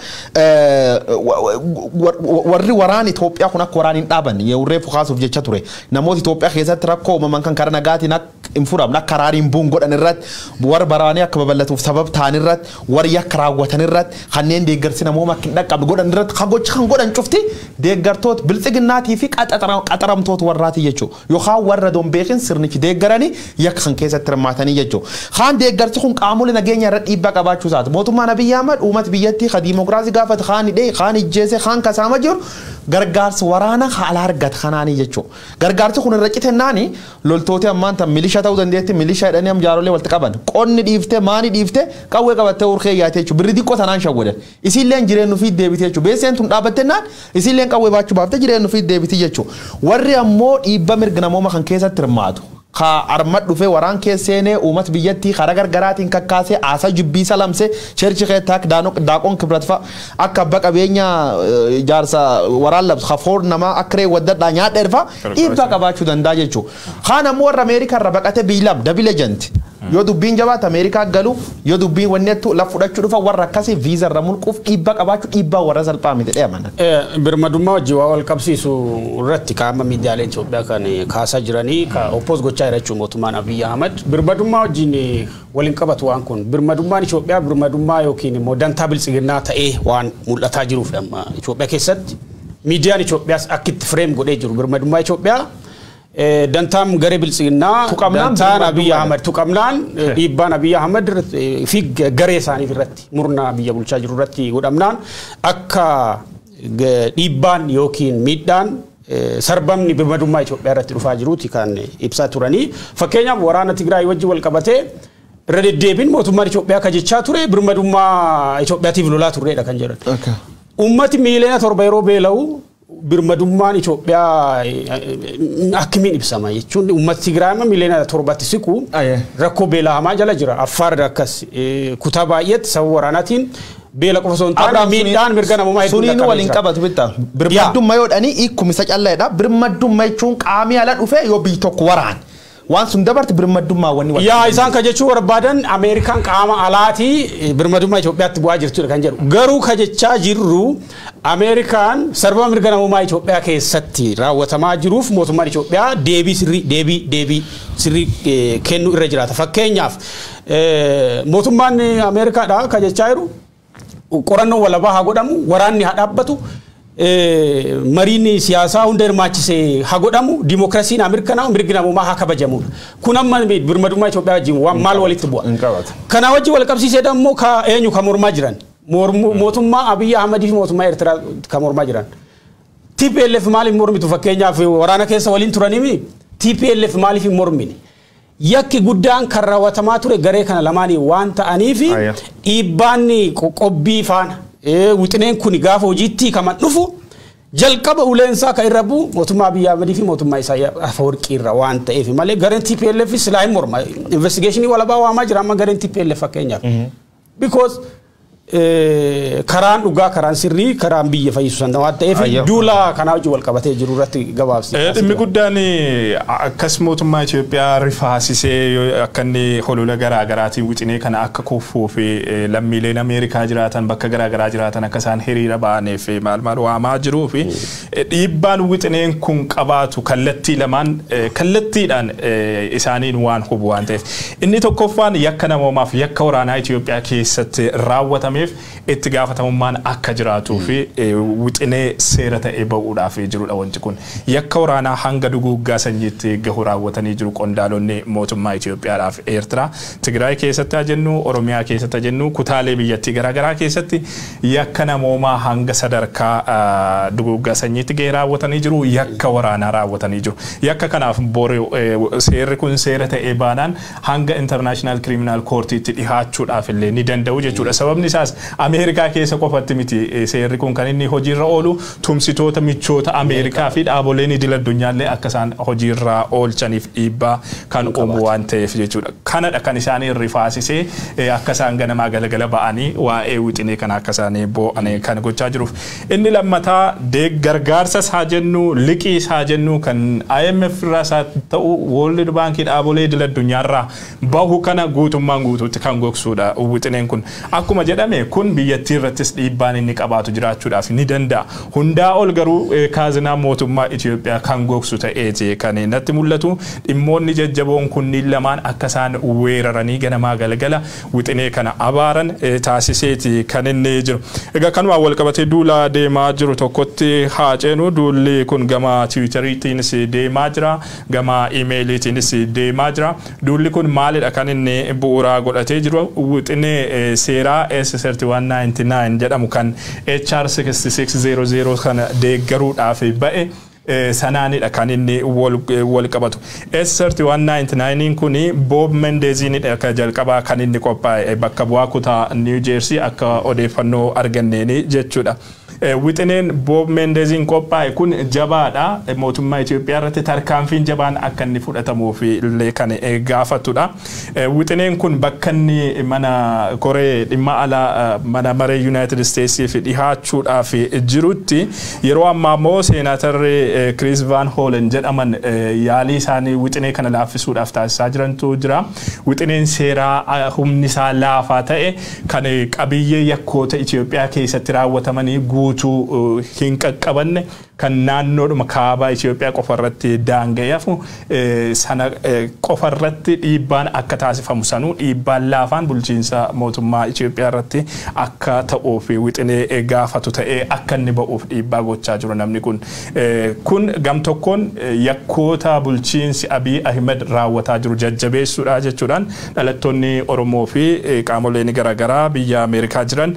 warri waraan Itoophiyaa kun akka waraan hin dhaabanne yeroo kaasuuf jecha ture, namoota Itoophiyaa keessatti rakkoo uumaman kan karaa nagaatiin akka hin furamne, akka araariin hin buun godhan irratti, warra baraanii akka babal'atuuf sabab ta'an irratti, warri yakka raawwatan irratti, kanneen deeggarsi namooma akka hin dhaqqabne godhan irratti kan gocha kan godhan cufti deeggartoota biltsiginnaatii fi qaxaramtoota warraati jechuudha, yookaan warra dombeekin sirnichi deeggaranii yakka kan keessatti hirmaatanii jechuudha. Kaan deeggarsi kun qaamolee nageenya irra dhiibbaa qabaachuu isaati. Mootummaan Abiyyi Ahmad uummata biyyattii ka diimokiraasii gaafate kaan hidhee, kaan ijjeese, kaan kasaama jiru gargaarsa waraana haala argata kanaanii jechuudha. Gargaarsi kun irra citennaani loltooti ammaan tan milishaa ta'uu dandeetti, milishaa jedhanii am jaarolee walitti qaban, qonni dhiiftee maanii dhiiftee qawwee qabattee urkee yaate jechuudha. Birri xiqqoo tanaan shawwadan. Isiilleen jireenya ofii deebite jechuudha. Beesseen tun dhaabbattennaan isiilleen qawwee baachuu baaftee jireenya ofii deebiti jechuudha. Warri ammoo dhiibba mirga namooma kan keessatti hirmaatu, ka arma dhufee waraan keesseenee uummata biyyattii karaa gargaraatiin kakkaasee haasaa jibbiisa lamsee cherchi keessaa daaqoon kibrat fa'a akka abbaa qabeenya ijaarsa waraan labsu kafoor namaa akka ree waddadhaa nyaadha erfa dhiibbaa qabaachuu danda'a jechuudha. Kaan ammoo warra Ameerikaa irra baqatee biilam double agent yoo dubbiin jabaate Ameerikaa galu, yoo dubbiin wanneettu lafa fudhachuu dhufa, warra akkasii viiza irra mulquuf dhiibbaa qabaachuu, dhiibbaa warra salphaa miti dheemanan. Birmadummaa wajjin waa wal qabsiisu irratti qaama miidiyaalee Itoophiyaa kan kaasaa jiranii ka oppose gochaa jira jechuun mootummaan Abiyyi Ahmad. Birmadummaa wajjin waliin qabatu waan kun, birmadummaan Itoophiyaa birmadummaa yookiin immoo dantaa biltsiginnaa ta'ee waan mul'ataa jiruuf amma Itoophiyaa keessatti miidiyaan Itoophiyaas akka itti frame godhee jiru birmadummaa Itoophiyaa dantaan garee biltsiginnaa, dantaan Abiyyi Ahmad tuqamnaan, dhiibbaan Abiyyi Ahmad fi garee isaanii irratti, murna biyya bulchaa jiru irratti godhamnaan akka dhiibbaan yookiin miidhaan sarbamni birmadummaa Itoophiyaa irratti dhufaa jiruuti kan ibsaa turanii. Fakkeenyaaf waraana Tigraay wajjin wal qabatee Irra deddeebiin mootummaan Itoophiyaa ka jechaa ture birmadummaa Itoophiyaatiif lolaa turredha kan jedhan. Uummati miiliyoona 7 yeroo beela'u birmadummaan Itoophiyaa akkamiin ibsama jechuun, uummati Tigraay amma miiliyoona 7tti siqu rakkoo beelaa hamaa jala jira. Affaar akkas, kutaa baay'eetti sababa waraanaatiin beela qofa osoo hin taane miidhaan mirga namummaa hedduun Suniin dhaqqabee waliin jira. qabatu bitta. Birmaddummaa yoo dhanii hiikumsa callaadha. Birmaddummaa jechuun qaamii ala dhufee yoo biyyi tokko waraan. Waan sun dabarte birmaddummaa wanni wal. Yaa, isaan ka jechuu barbaadan Ameerikaan qaama alaatii birmadummaa Itoophiyaatti bu'aa jirtudha kan jedhu. Garuu ka jechaa jirru Ameerikaan sarbama mirga namummaa Itoophiyaa keessatti raawwatamaa jiruuf mootummaan Itoophiyaa deebii sirrii deebii sirrii kennuu irra jiraata. Fakkeenyaaf, mootummaan Ameerikaadha ka jechaa jiru qorannoo walabaa haa godhamu, waraanni haa dhaabbatu, mariin siyaasaa hunda hirmaachisee haa godhamu, dimookiraasiin haa mirkanaa'u, mirgi namummaa haa kabajamudha. Kun amma birmadummaa Itoophiyaa wajjin waan maal walitti bu'a? Hin qabatu. Kana wajjin wal qabsiisee immoo ka eenyu ka mormaa jiran? Mootummaa Abiyyi Ahmadii fi mootummaa Eertiraa ka mormaa jiran. TPLF maaliif mormitu? Fakkeenyaaf, waraana keessa waliin turaniimi, TPLF maaliif hin mormine? Yakki guddaan kan raawwatamaa ture garee kana lamaanii waan ta'aniif dhiibbaan qoqqobbii faana wixineen kun gaafa hojiitti kaman dhufu jalqaba uleensaa kan irra bu'u mootummaa Abiyyi Ahmadii fi mootummaa Isaayyaas Afwerqii irra waan ta'eef malee gareen TPLF silaa hin morma. Investigationii walabaa waamaa jira amma gareen TPLF fakkeenyaaf. Because karaan dhugaa, karaan sirrii, karaan biyya fayyisu sana waan ta'eef duula kanaa wajjin wal qabatee jiru irratti gabaabsi. Dhimmi guddaan akkas mootummaa Itoophiyaa rifaasisee akka inni holola garaa garaatiin wixinee kana akka kuffuu fi lammiileen Ameerikaa jiraatan bakka garaa garaa jiraatan akka isaan hiriira ba'aniif maal maal waamaa jiruu fi dhiibbaan wixineen kun qabaatu kallattii lamaan kallattiidhaan isaaniin waan hubu waan ta'eef, inni tokkoffaan yakka namoomaaf yakka waraanaa Itoophiyaa keessatti raawwatameef itti gaafatamummaan akka jiraatuu fi wixinee seera ta'ee ba'uudhaaf jirudha wanti kun. Yakka waraanaa hanga duguuggaa sanyiitti gahu raawwatanii jiru qondaalonni mootummaa Itoophiyaadhaaf Eertiraa. Tigraay keessatti haa jennu, Oromiyaa keessatti haa jennu, kutaalee biyyattii garaagaraa keessatti yakka namoomaa hanga sadarkaa duguuggaa sanyiitti gahe raawwatanii jiru, yakka waraanaa raawwatanii jiru. Yakka kanaaf seerri kun seera ta'ee baanaan hanga International Criminal Courtiitti dhihaachuudhaaf illee ni danda'u jechuudha. Sababni isaas Ameerikaa keessa qofatti miti seerri kun kan inni hojiirra oolu, tumsitoota michoota Ameerikaa fi dhaaboleen idil addunyaallee akka isaan hojiirra oolchaniif dhiibbaa kan uumu waan ta'eef jechuudha. Kanadha kan isaanii rifaasisee akka isaan ganamaa galgala ba'anii waa'ee wixinee kana akka isaanii boo'anii kan gochaa jiruuf. Inni lammataa gargaarsas haa jennu, liqiis haa jennu, kan IMF irraas haa ta'u, World Bank, dhaabolee idil addunyaarraa bahu kana guutummaan guutuutti kan gogsuudha wixineen kun. Akkuma jedhame kun biyyattii irrattis dhiibbaan inni qabaatu jiraachuudhaaf ni danda'a. Hundaa ol garuu kaazinaa mootummaa Itoophiyaa kan gogsu ta'eeti kan natti mul'atu. Dhimmoonni jajjaboon kunniin lamaan akka isaan weeraranii ganamaa galgala wixinee kana abaaran taasiseeti kan inni jiru. Egaa kanumaan wal qabatee duula deemaa jiru tokkotti haa ceenu. Duulli kun gama Tiwiiteriitiinis deemaa jira, gama iimeeliitiinis deemaa jira. Duulli kun maalidha kan inni bu'uuraa godhatee jiru? Wixinee seeraa S3199 jedhamu kan HR 6600 kana deeggaruudhaaf ba'e sanaanidha kan inni wal qabatu. S3199 kuni Bob Mendeziinidha akka jalqabaa kan inni qophaa'e, bakka bu'aa kutaa New Jersey akka odeeffannoo arganneeni jechuudha. Wixineen Bob Mendeziin qophaa'e kun jabaadha. Mootummaa Itoophiyaa irratti tarkaanfiin jabaan akka inni fudhatamuuf illee kan gaafatudha. Wixineen kun bakka inni mana koree dhimma alaa mana maree United Statesiif dhihaachuudhaaf jirutti yeroo ammaa immoo seenaatarri Chris Van Hollen jedhaman yaalii isaanii wixinee kana laaffisuudhaaf taasisaa jirantu jira. Wixineen seeraa humni isaa laafaa ta'e kan qabiyyee yakkoota Itoophiyaa keessatti raawwatamanii guutuu hin qaqqabanne, kan naannoodhuma kaabaa Itoophiyaa qofa irratti daanga'ee hafu sana qofa irratti dhiibbaan akka taasifamu, sanuu dhiibbaan laafaan bulchiinsa mootummaa Itoophiyaa irratti akka ta'uuf wixinee gaafatu ta'ee akka inni ba'uuf dhiibbaa gochaa jiru namni kun. Kun gam tokkoon yakkoota bulchiinsi Abiy Ahmed raawwataa jiru jajjabeessuudha jechuudhaan dhalattoonni Oromoo fi qaamoleen garaagaraa biyya Ameerikaa jiran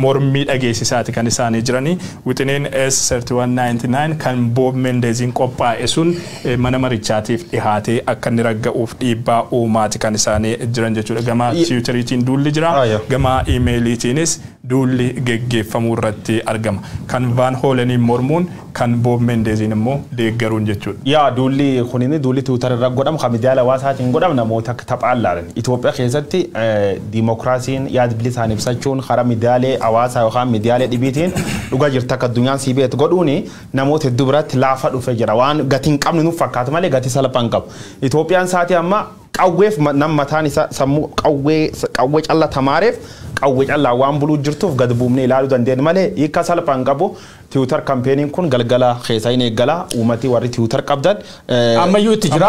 mormii dhageessisaati kan isaanii jiranii. Wixineen S3199 kan Bob Mendeziin qophaa'e sun mana marichaatiif dhihaatee akka inni ragga'uuf dhiibbaa uumaati kan isaanii jiran jechuudha. Gama Tiwiiteriitiin duulli jira, gama iimeeliitiinis duulli geggeeffamuu irratti argama. Kan Van Hooleniin mormuun, kan Bob Mendeziin immoo deeggaruun jechuudha. Yaa, duulli kunini duulli Tiwiitar irra godhamu kan miidiyaalee hawaasaatiin godhamu namoota akka taphaan laalan. Itoophiyaa keessatti diimokiraasiin yaada bilisaan ibsachuun karaa miidiyaalee hawaasaa yookaan miidiyaalee dhibiitiin dhugaa jirtu akka addunyaan sii beektu godhuuni namoota hedduu biratti laafa dhufee jira. Waan gatii hin qabne nuuf fakkaata malee gatii salphaa hin qabu. Itoophiyaan sa'aatii ammaa qawweef nam mataan isaa sammuu qawwee calla tamaareef qawwee callaa waan buluu jirtuuf gad buufnee ilaaluu dandeenya malee hiika salphaa hin qabu. Tiwiitar campaigniin kun galgala keessa hin eegala, uummatii warri Tiwiitar qabdan. Ammayyuu itti jira.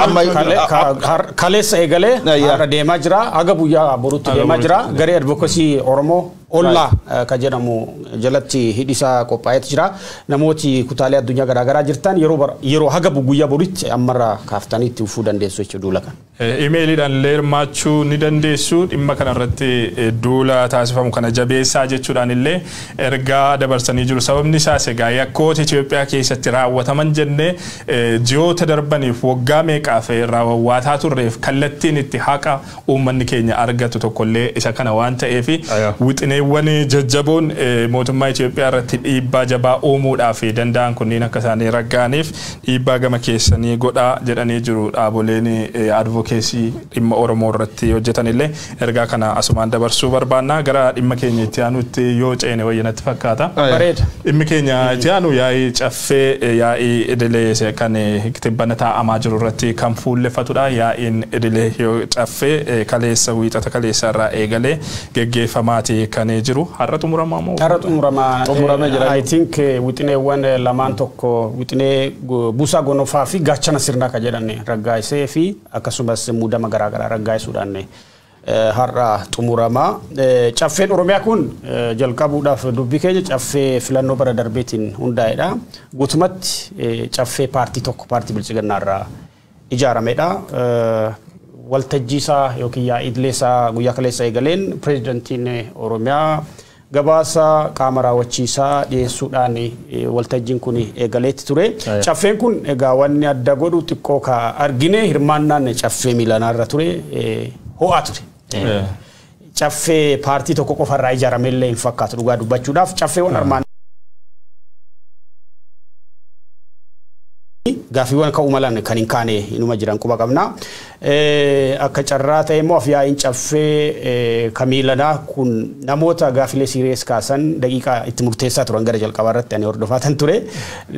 Kaleessa eegalee har'a deemaa jira. Haga guyyaa boruutti deemaa jira. Garee advocacy Oromoo Ollaa kan jedhamu jalatti hidhisaa qophaa'eeti jira. Namooti kutaalee addunyaa garaagaraa jirtan yeroo haga guyyaa boritti ammarraa kaaftanii itti ufuu dandeessu jechuudha duula kana. Imeeliidhaan illee hirmaachuu ni dandeessu. Dhimma kanarratti duula taasifamu kana jabeessaa jechuudhaan illee ergaa dabarsanii jiru. Sababni isaas egaa yakkoota Itoophiyaa keessatti raawwataman jennee ji'oota darbaniif waggaa meeqaaf raawwataa turreef kallattiin itti haqa uummanni keenya argatu tokkollee isa kana waan ta'eef, wixineewwan jajjaboon mootummaa Itoophiyaa irratti dhiibbaa jabaa uumuudhaaf danda'an kunneen akka isaanii raggaaniif dhiibbaa gama keessanii godhaa jedhanii jiru. Dhaaboleen advocacy dhimma Oromoo irratti hojjetan illee ergaa kana asumaan dabarsuu barbaanna. Gara dhimma keenya itti aanutti yoo ceene wayyanatti fakkaata. Bareeda. Dhimmi keenya itti aanu yaa'ii caffee, yaa'ii idilee kan tibbana taa'amaa jiru irratti kan fuulleffatudha. Yaa'iin idilee yoo caffee kaleessa, wiixata kaleessa irraa eegalee geggeeffamaati kan jiru. Har'a xumuramaa moo? Har'a xumuramaa. Xumuramee jira. I think wixineewwan lamaan tokko, wixinee buusaa gonofaa fi gaachana sirnaa kan jedhan raggaasisee fi akkasumas muudama garaagaraa raggaasisuudhaan har'a xumuramaa. Caffeen Oromiyaa kun, jalqabuudhaaf dubbii keenya, caffee filannoo bara darbeetiin hundaa'edha. Guutumatti caffee paartii tokko, paartii Biltsiginnaa irraa ijaaramedha. Waltajjii isaa yookiin yaa'ii idilee isaa guyyaa kaleessa eegaleen pireezidantiin Oromiyaa gabaasa qaama raawwachiisaa dhiyeessuudhaan waltajjiin kun eegaleetti ture. Caffeen kun egaa wanni adda godhu xiqqoo ka argine hirmaannaan caffee miilanaa irra ture ho'aa ture. Caffee paartii tokko qofarraa ijaarame illee hin fakkaatu dhugaa dubbachuudhaaf. Caffeewwan armaan gaaffiiwwan ka'uu malan kan hin kaane inuma jiran quba qabna. Akka carraa ta'e immoo afyaa'iin caffee kamiilanaa kun namoota gaaffilee serious kaasan daqiiqaa itti murteessaa turan. Gara jalqabaa irratti ani hordofaatan ture.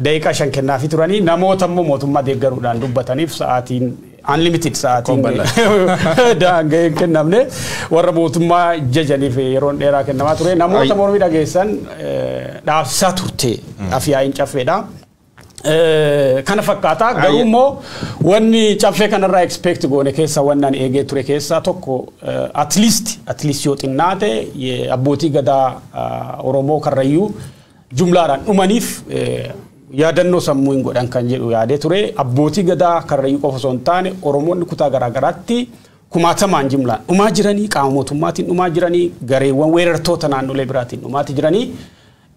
Daqiiqaa 5 kennaafii turanii, namoota immoo mootummaa deeggaruudhaan dubbataniif sa'aatiin unlimited, sa'aatiin daanga'ee hin kennamne. Warra mootummaa jajaniif yeroon dheeraa kennamaa ture. Namoota mormii dhageessan dhaabsisaa turte afyaa'iin caffeedha. Kana fakkaata. Garuu immoo wanni caffee kanarraa expect goone keessa, wanni ani eegee ture keessaa tokko, at least yoo xinnaate abbootii gadaa Oromoo Karrayyuu jumlaadhaan dhumaniif yaadannoo sammuu hin godhan kan jedhu yaadee ture. Abbootii gadaa Karrayyuu qofa osoo hin taane Oromoonni kutaa garaagaraatti kumaatamaan jumlaan dhumaa jiranii, qaama mootummaatiin dhumaa jiranii, gareewwan weerartoota naannolee biraatiin dhumaati jiranii,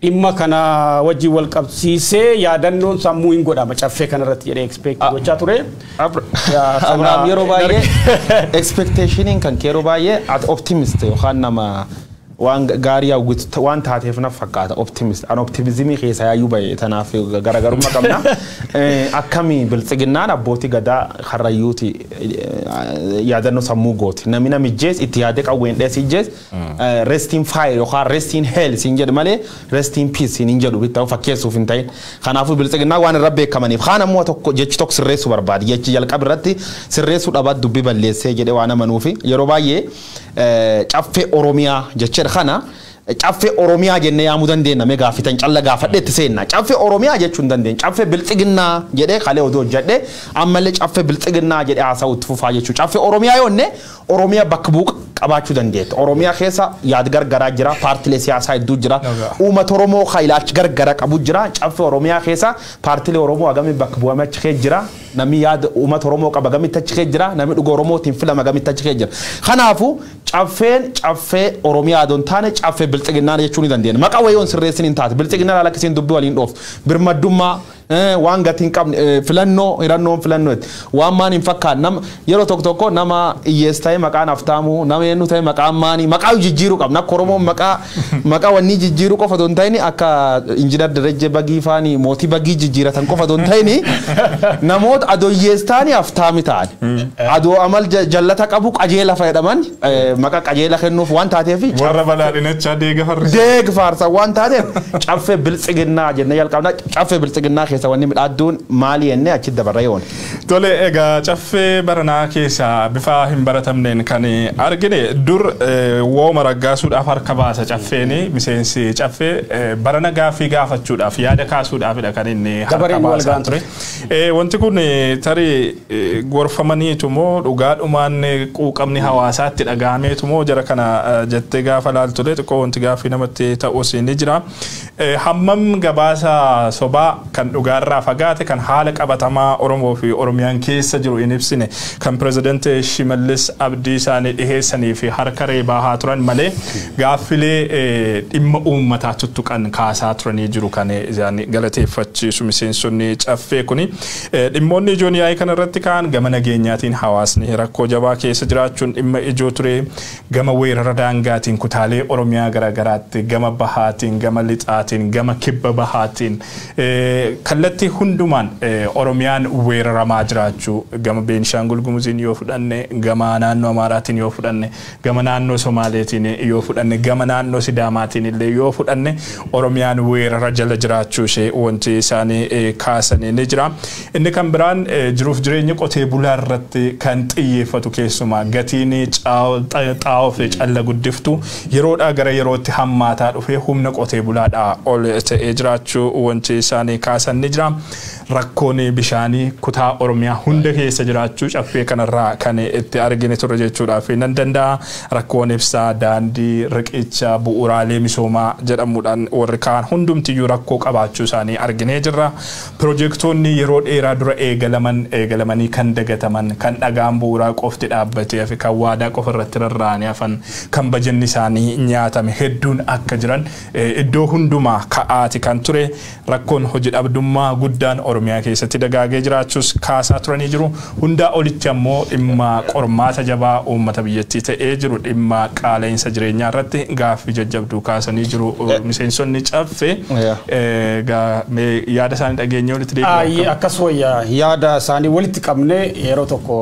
dhimma kana wajjin wal qabsiisee yaadannoon sammuu hin godhama caffee kanarratti jedhee expect gochaa ture. Abrahaam, yeroo baay'ee expectationiin kan kee yeroo baay'ee ati optimist yookaan nama waan gaarii hawwitu waan taateef na fakkaata optimist. An optimismii keessa yaayyuu bahe, tanaaf garaagarummaa qabna. Akkamii Biltsiginnaan abbootii gadaa Karrayyuuti yaadannoo sammuu gooti? Namni namijjees itti yaadee qawween dhees ijjees rest in fire yookaan rest in hell siin jedhu malee rest in peace siin hin jedhu bitta fakkeessuuf hin ta'in. Kanaafuu Biltsiginnaa waan irra beekamaniif kaan ammoo tokko jechi tokko sirreessuu barbaadi. Jechi jalqaba irratti sirreessuu dhabaat dubbii balleessee jedhee waan amanuufi yeroo baay'ee caffee Oromiyaa jecha kana Caffee Oromiyaa jennee yaamuu dandeenya mee gaaffitan calla gaafadheetti seenna. Caffee Oromiyaa jechuu hin dandeenya. Caffee Bilxiginnaa jedhee kalee odoo hojjedhee ammallee Caffee Bilxiginnaa jedhee haasa'u itti fufaa jechuudha. Caffee Oromiyaa yoonne Oromiyaa bakka bu'u qabaachuu dandeetta. Oromiyaa keessa yaad gargaraa jira, paartilee siyaasaa hedduu jira, uummata Oromoo kan ilaalcha gargara qabu jira. Caffee Oromiyaa keessa paartilee Oromoo hagamii bakka bu'ame achi keessa jira. Namni yaada uummata Oromoo qaba gamitti achi keessa jira. Namni dhuga Oromootiin filama gamitti achi keessa jira. Kanaafuu caffeen caffee Oromiyaa adoon taane caffee Bilxiginnaa jechuu ni dandeenya. Maqaa wayoon sirreessin hin taate. Bilxiginnaa lakkisiin dubbii waliin dhoof. Birmaddummaa waan gatii hin qabne filannoo hirannoon filannoo waan maan hin fakkaanne nama yeroo tokko tokko nama hiyyeessa ta'e maqaan haftaamuu nama eenyu ta'e maqaan maanii maqaa jijjiiruu qabna akka Oromoon maqaa maqaa wanni jijjiiruu qofa otoo hin ta'in akka injiinar Darajjee Bagii faanii mootii Bagii jijjiiratan qofa otoo hin ta'in namoota adoo hiyyeessa ta'anii haftaami ta'an adoo amal jallata qabu qajeela fayyadaman maqaa qajeela kennuuf waan taateef warra badhaadhinachaa deega farsa deega farsa waan taateef caffee Bilxiginnaa jennee jalqabna. Caffee Bilxiginnaa keessa wanni midhaadduun maali jennee achi dabarra yoon. Tole egaa caffee baranaa keessa bifa hin baratamneen kan argine dur wooma raggaasuudhaaf harka baasa caffeeni miseensi caffee barana gaaffii gaafachuudhaaf yaada kaasuudhaafidha kan inni harka baasa ture. Wanti kun tarii gorfamaniitu moo dhugaadhumaan quuqamni hawaasaatti dhaga'ameetu moo jara kana jettee gaafa laaltule xiqqoo wanti gaaffii namatti ta'us ni jira. Hammam gabaasa sobaa kan dhugaarraa fagaate kan haala qabatamaa Oromoo fi Oromiyaan keessa jiru hin ibsine kan pirezidaantii Shimallis Abdiisaa dhiheessanii fi harka reebaa haa turan malee gaaffilee dhimma uummataa tuttuqan kaasaa turanii jiru kan isaan galateeffachiisu miseensonni caffee kuni. Dhimmoonni ijoon yaa'ii kanarratti ka'an gama nageenyaatiin hawaasni rakkoo jabaa keessa jiraachuun dhimma ijoo ture, gama weerara daangaatiin kutaalee Oromiyaa garaagaraatti gama bahaatiin gama lixaatiin gama kibba bahaatiin kallattii hundumaan Oromiyaan weeraramaa jiraachuu gama Beenishaangul Gumuziin yoo fudhanne gama naannoo Amaaraatiin yoo fudhanne gama naannoo Somaaleetiin yoo fudhanne gama naannoo Sidaamaatiin illee yoo fudhanne Oromiyaan weerara jala jiraachuu ishee wanti isaanii kaasanii ni jira. Inni kan biraan jiruuf jireenya qotee bulaa irratti kan xiyyeeffatu keessumaa gatiin xaa'oo fi calla guddiftu yeroodhaa gara yerootti hammaataa dhufee humna qotee bulaadhaa ol ta'ee jiraachuu wanti isaanii kaasan ni jira. Rakkoon bishaanii kutaa Oromiyaa hunda keessa jiraachuu caffee kanarraa kan itti argine turre jechuudhaaf nan danda'a. Rakkoon ibsaa, daandii, riqicha, bu'uuraalee misoomaa jedhamuudhaan warri kaan hundumtiyyuu rakkoo qabaachuu isaanii arginee jirra. Piroojeektoonni yeroo dheeraa dura eegalamanii kan dagataman, kan dhagaan bu'uuraa qofti dhaabbatee fi kan waadaa qofa irratti rarra'anii hafan, kan bajanni isaanii nyaatame hedduun akka jiran iddoo hundumaa ka'aati kan ture. Rakkoon hojii dhabdummaa guddaan Oromiyaa keessatti dagaagee jiraachuus kaasaa turanii jiru. Hundaa olitti ammoo dhimma qormaata jabaa uummata biyyattii ta'ee jiru dhimma qaala'insa jireenyaa irratti gaaffii jajjabduu kaasanii jiru miseensonni caffee. Yaada isaanii dhageenyee walitti deebi'u. Akkas wayya yaada isaanii walitti qabnee yeroo tokko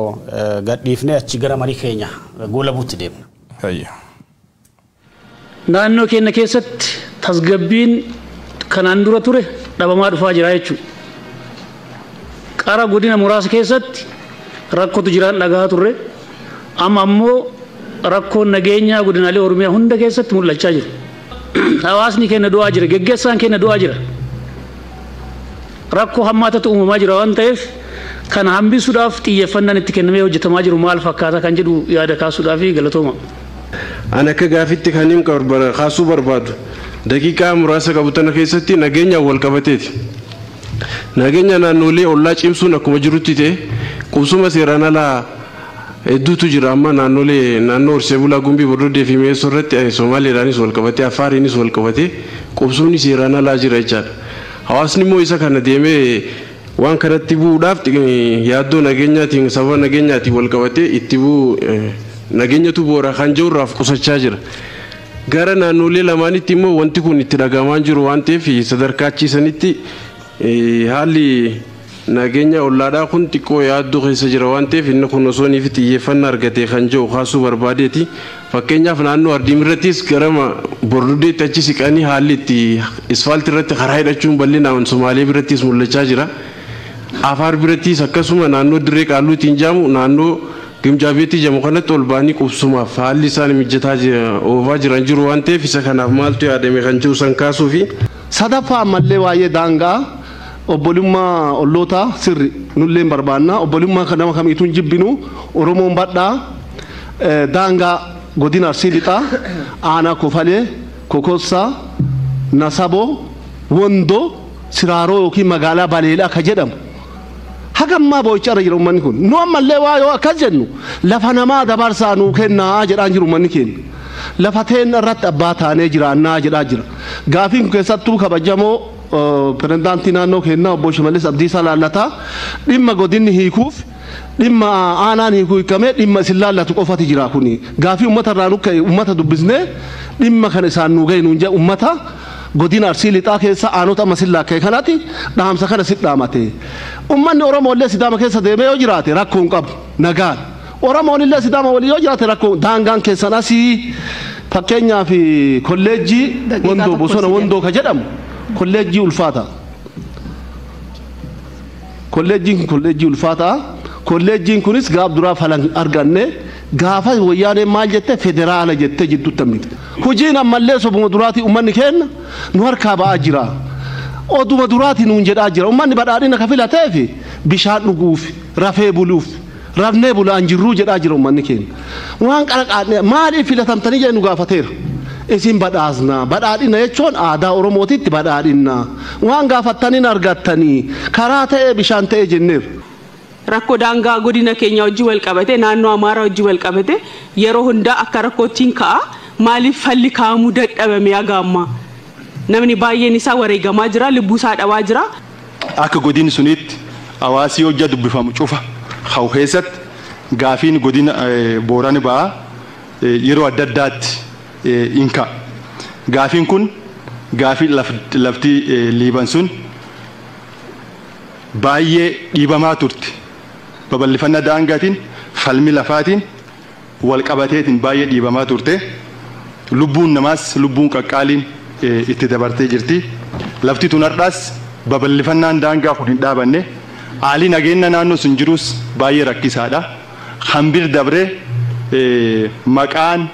gadhiifnee achi gara marii keenya goolabuutti deemna. Naannoo keenya keessatti tasgabbiin kanaan dura ture dhabamaa dhufaa jira jechuudha. Qara godina muraasa keessatti rakkootu jiraan dhagaa turre amma ammoo rakkoon nageenyaa godinaalee Oromiyaa hunda keessatti mul'achaa jiru. Hawaasni keenya du'aa jira, geggeessaan keenya du'aa jira. Rakkoo hammaatatu uumamaa jira waan ta'eef kana hambisuudhaaf xiyyeeffannaan itti kennamee hojjetamaa jiru maal fakkaata kan jedhu yaada kaasuudhaaf galatooma. Ani akka gaafitti kan hin kaasuu barbaadu daqiiqaa muraasa qabu tana keessatti nageenya wal qabateeti. Nageenya naannolee ollaa cimsuun akkuma jirutti ta'e qubsuma seeraan alaa hedduutu jira amma naannolee naannoo Horsee Bulaa Gumbii Bordoddee fi Mi'eessoo irratti Somaaleedhaanis wal qabatee Afaariinis wal qabatee qubsumni seeraan alaa jira jechaadha. Hawaasni immoo isa kana deemee waan kanatti bu'uudhaaf yaaddoo nageenyaatiin sababa nageenyaatiin wal qabatee itti bu'u nageenyatu boora kan jirurraaf qusachaa jira. Gara naannolee lamaanitti immoo wanti kun itti dhagahamaa jiru waan ta'eef sadarkaa achiisanitti haalli nageenya ollaadhaa kun xiqqoo yaaddoo keessa jira waan ta'eef inni kun osoo inni xiyyeeffannaa argatee kan jiru kaasuu barbaadeeti. Fakkeenyaaf naannoo Ardiim irrattis gara Bordoddeetti achi siqanii haalli itti isfaaltii irratti karaa hidhachuun bal'inaan Somaalee birattis mul'achaa jira. Afaar birattis akkasuma naannoo Dirree Qaalluutiin jaamu naannoo Gimjaabeetti jedhamu kanatti ol ba'anii qubsumaaf haalli isaan mijataa oofaa jiran jiru waan ta'eef isa kanaaf maaltu yaadame kan jiru san kaasuufi. Sadaffaa ammallee waa'ee daangaa obbolummaa ollootaa sirri nullee barbaanna obbolummaa kan nama kamiituu hin jibbinu Oromoon badhaa daangaa godina Arsii lixaa aanaa Kofalee Kokossaa Nasaboo Wondoo Siraaroo yookiin magaalaa Baleelaa ka jedhamu. Hagammaa boo'icha irra jira uummanni kun. Nu ammallee waa yoo akkas jennu lafa namaa dabarsaa nuu kennaa jedhaan jiru uummanni keenya. Lafa teenna irratti abbaa taanee jiraannaa jedhaa jira. Gaafiin kun keessattuu kabajamoo pirezidaantii naannoo keenyaa obbo Shimallis Abdiisaa laallataa dhimma godinni hiikuuf dhimma aanaan hiikuu hiikamee dhimma isin laallatu qofati jira kuni. Gaafii uummata irraa nu ka'e uummata dubbisnee dhimma kana isaan nuu gahe nuun jedhe uummata godina Arsii lixaa keessa aanota amma sin laakka'e kanatti dhaamsa kana sit dhaamate. Uummanni Oromoo illee Sidaama keessa deemee yoo jiraate rakkoo hin qabu nagaan. Oromoon illee Sidaama walii yoo jiraate rakkoo daangaan keessan asii fakkeenyaaf kolleejjii Wondoo bosona Wondoo ka jedhamu kolleejjii ulfaata. Kolleejjiin kun kolleejjii ulfaata. Kolleejjiin kunis gaaf duraa falan arganne gaafa wayyaanee maal jette federaala jette jidduutti hambifte. Hojiin ammallee sobuma duraatii uummanni keenya nu harkaa ba'aa jira. Oduma duraatii nuun jedhaa jira. Uummanni badhaadhina ka filateef bishaan dhuguuf rafee buluuf rafnee bulaan jirruu jedhaa jira uummanni keenya. Waan qaraqaadne maaliif filatamtanii jedhe nu gaafateera. Isin badhaasna badhaadhina jechuun aadaa Oromootitti badhaadhina. Waan gaafattaniin argattanii karaa ta'ee bishaan ta'ee jenneera. Rakkoo daangaa godina keenya wajjin wal qabate naannoo Amaaraa wajjin wal qabate yeroo hundaa akka rakkootiin ka'a maaliif falli kaa'amuu dadhabame haga ammaa namni baay'een isaa wareegamaa jira lubbuu isaa dhabaa jira. Akka godinni sunitti hawaasi hojja dubbifamu cufa hawu keessatti gaafiin godina Boorana ba'aa yeroo adda addaatti hin ka'a. Gaafiin kun gaafii lafti liiban sun baay'ee dhiibamaa turte. Babal'ifannaa daangaatiin falmi lafaatiin wal qabateetiin baay'ee dhiibamaa turte. Lubbuun namaas lubbuun qaqqaaliin itti dabartee jirti. Lafti tun har'aas babal'ifannaan daangaa kun hin dhaabanne. Haalli nageenya naannoo sun jirus baay'ee rakkisaadha. Hambir dabree maqaan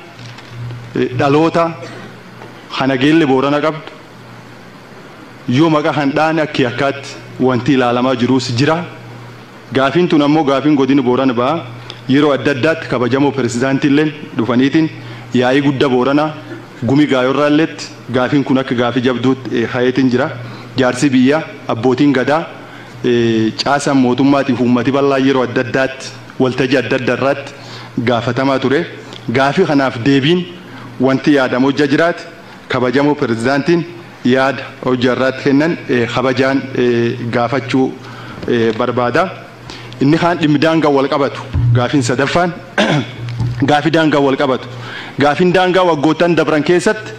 dhaloota hanageelle Boorana qabdu yoo maqaa kan dhaane akka yakkaatti wanti ilaalamaa jirus jira. Gaafiin tun ammoo gaafiin godina Boorana ba'a yeroo adda addaatti kabajamoo pirezidaantiilleen dhufaniitiin yaa'ii guddaa Booranaa gumi gaayorraalleetti gaafiin kun akka gaafii jabduutti hayeetiin jira. Jaarsi biyyaa abbootiin gadaa caasaan mootummaatiif uummati bal'aa yeroo adda addaatti waltajjii adda addaa irratti gaafatamaa ture. Gaafii kanaaf deebiin wanti yaadamu hojja jiraate kabajamoo pirezidaantiin yaada hojja irratti kennan kabajaan gaafachuu barbaada. Inni kaan dhimmi daangaa wal qabatu gaafiin sadaffaan gaafii daangaa wal qabatu. Gaafiin daangaa waggoottan dabran keessatti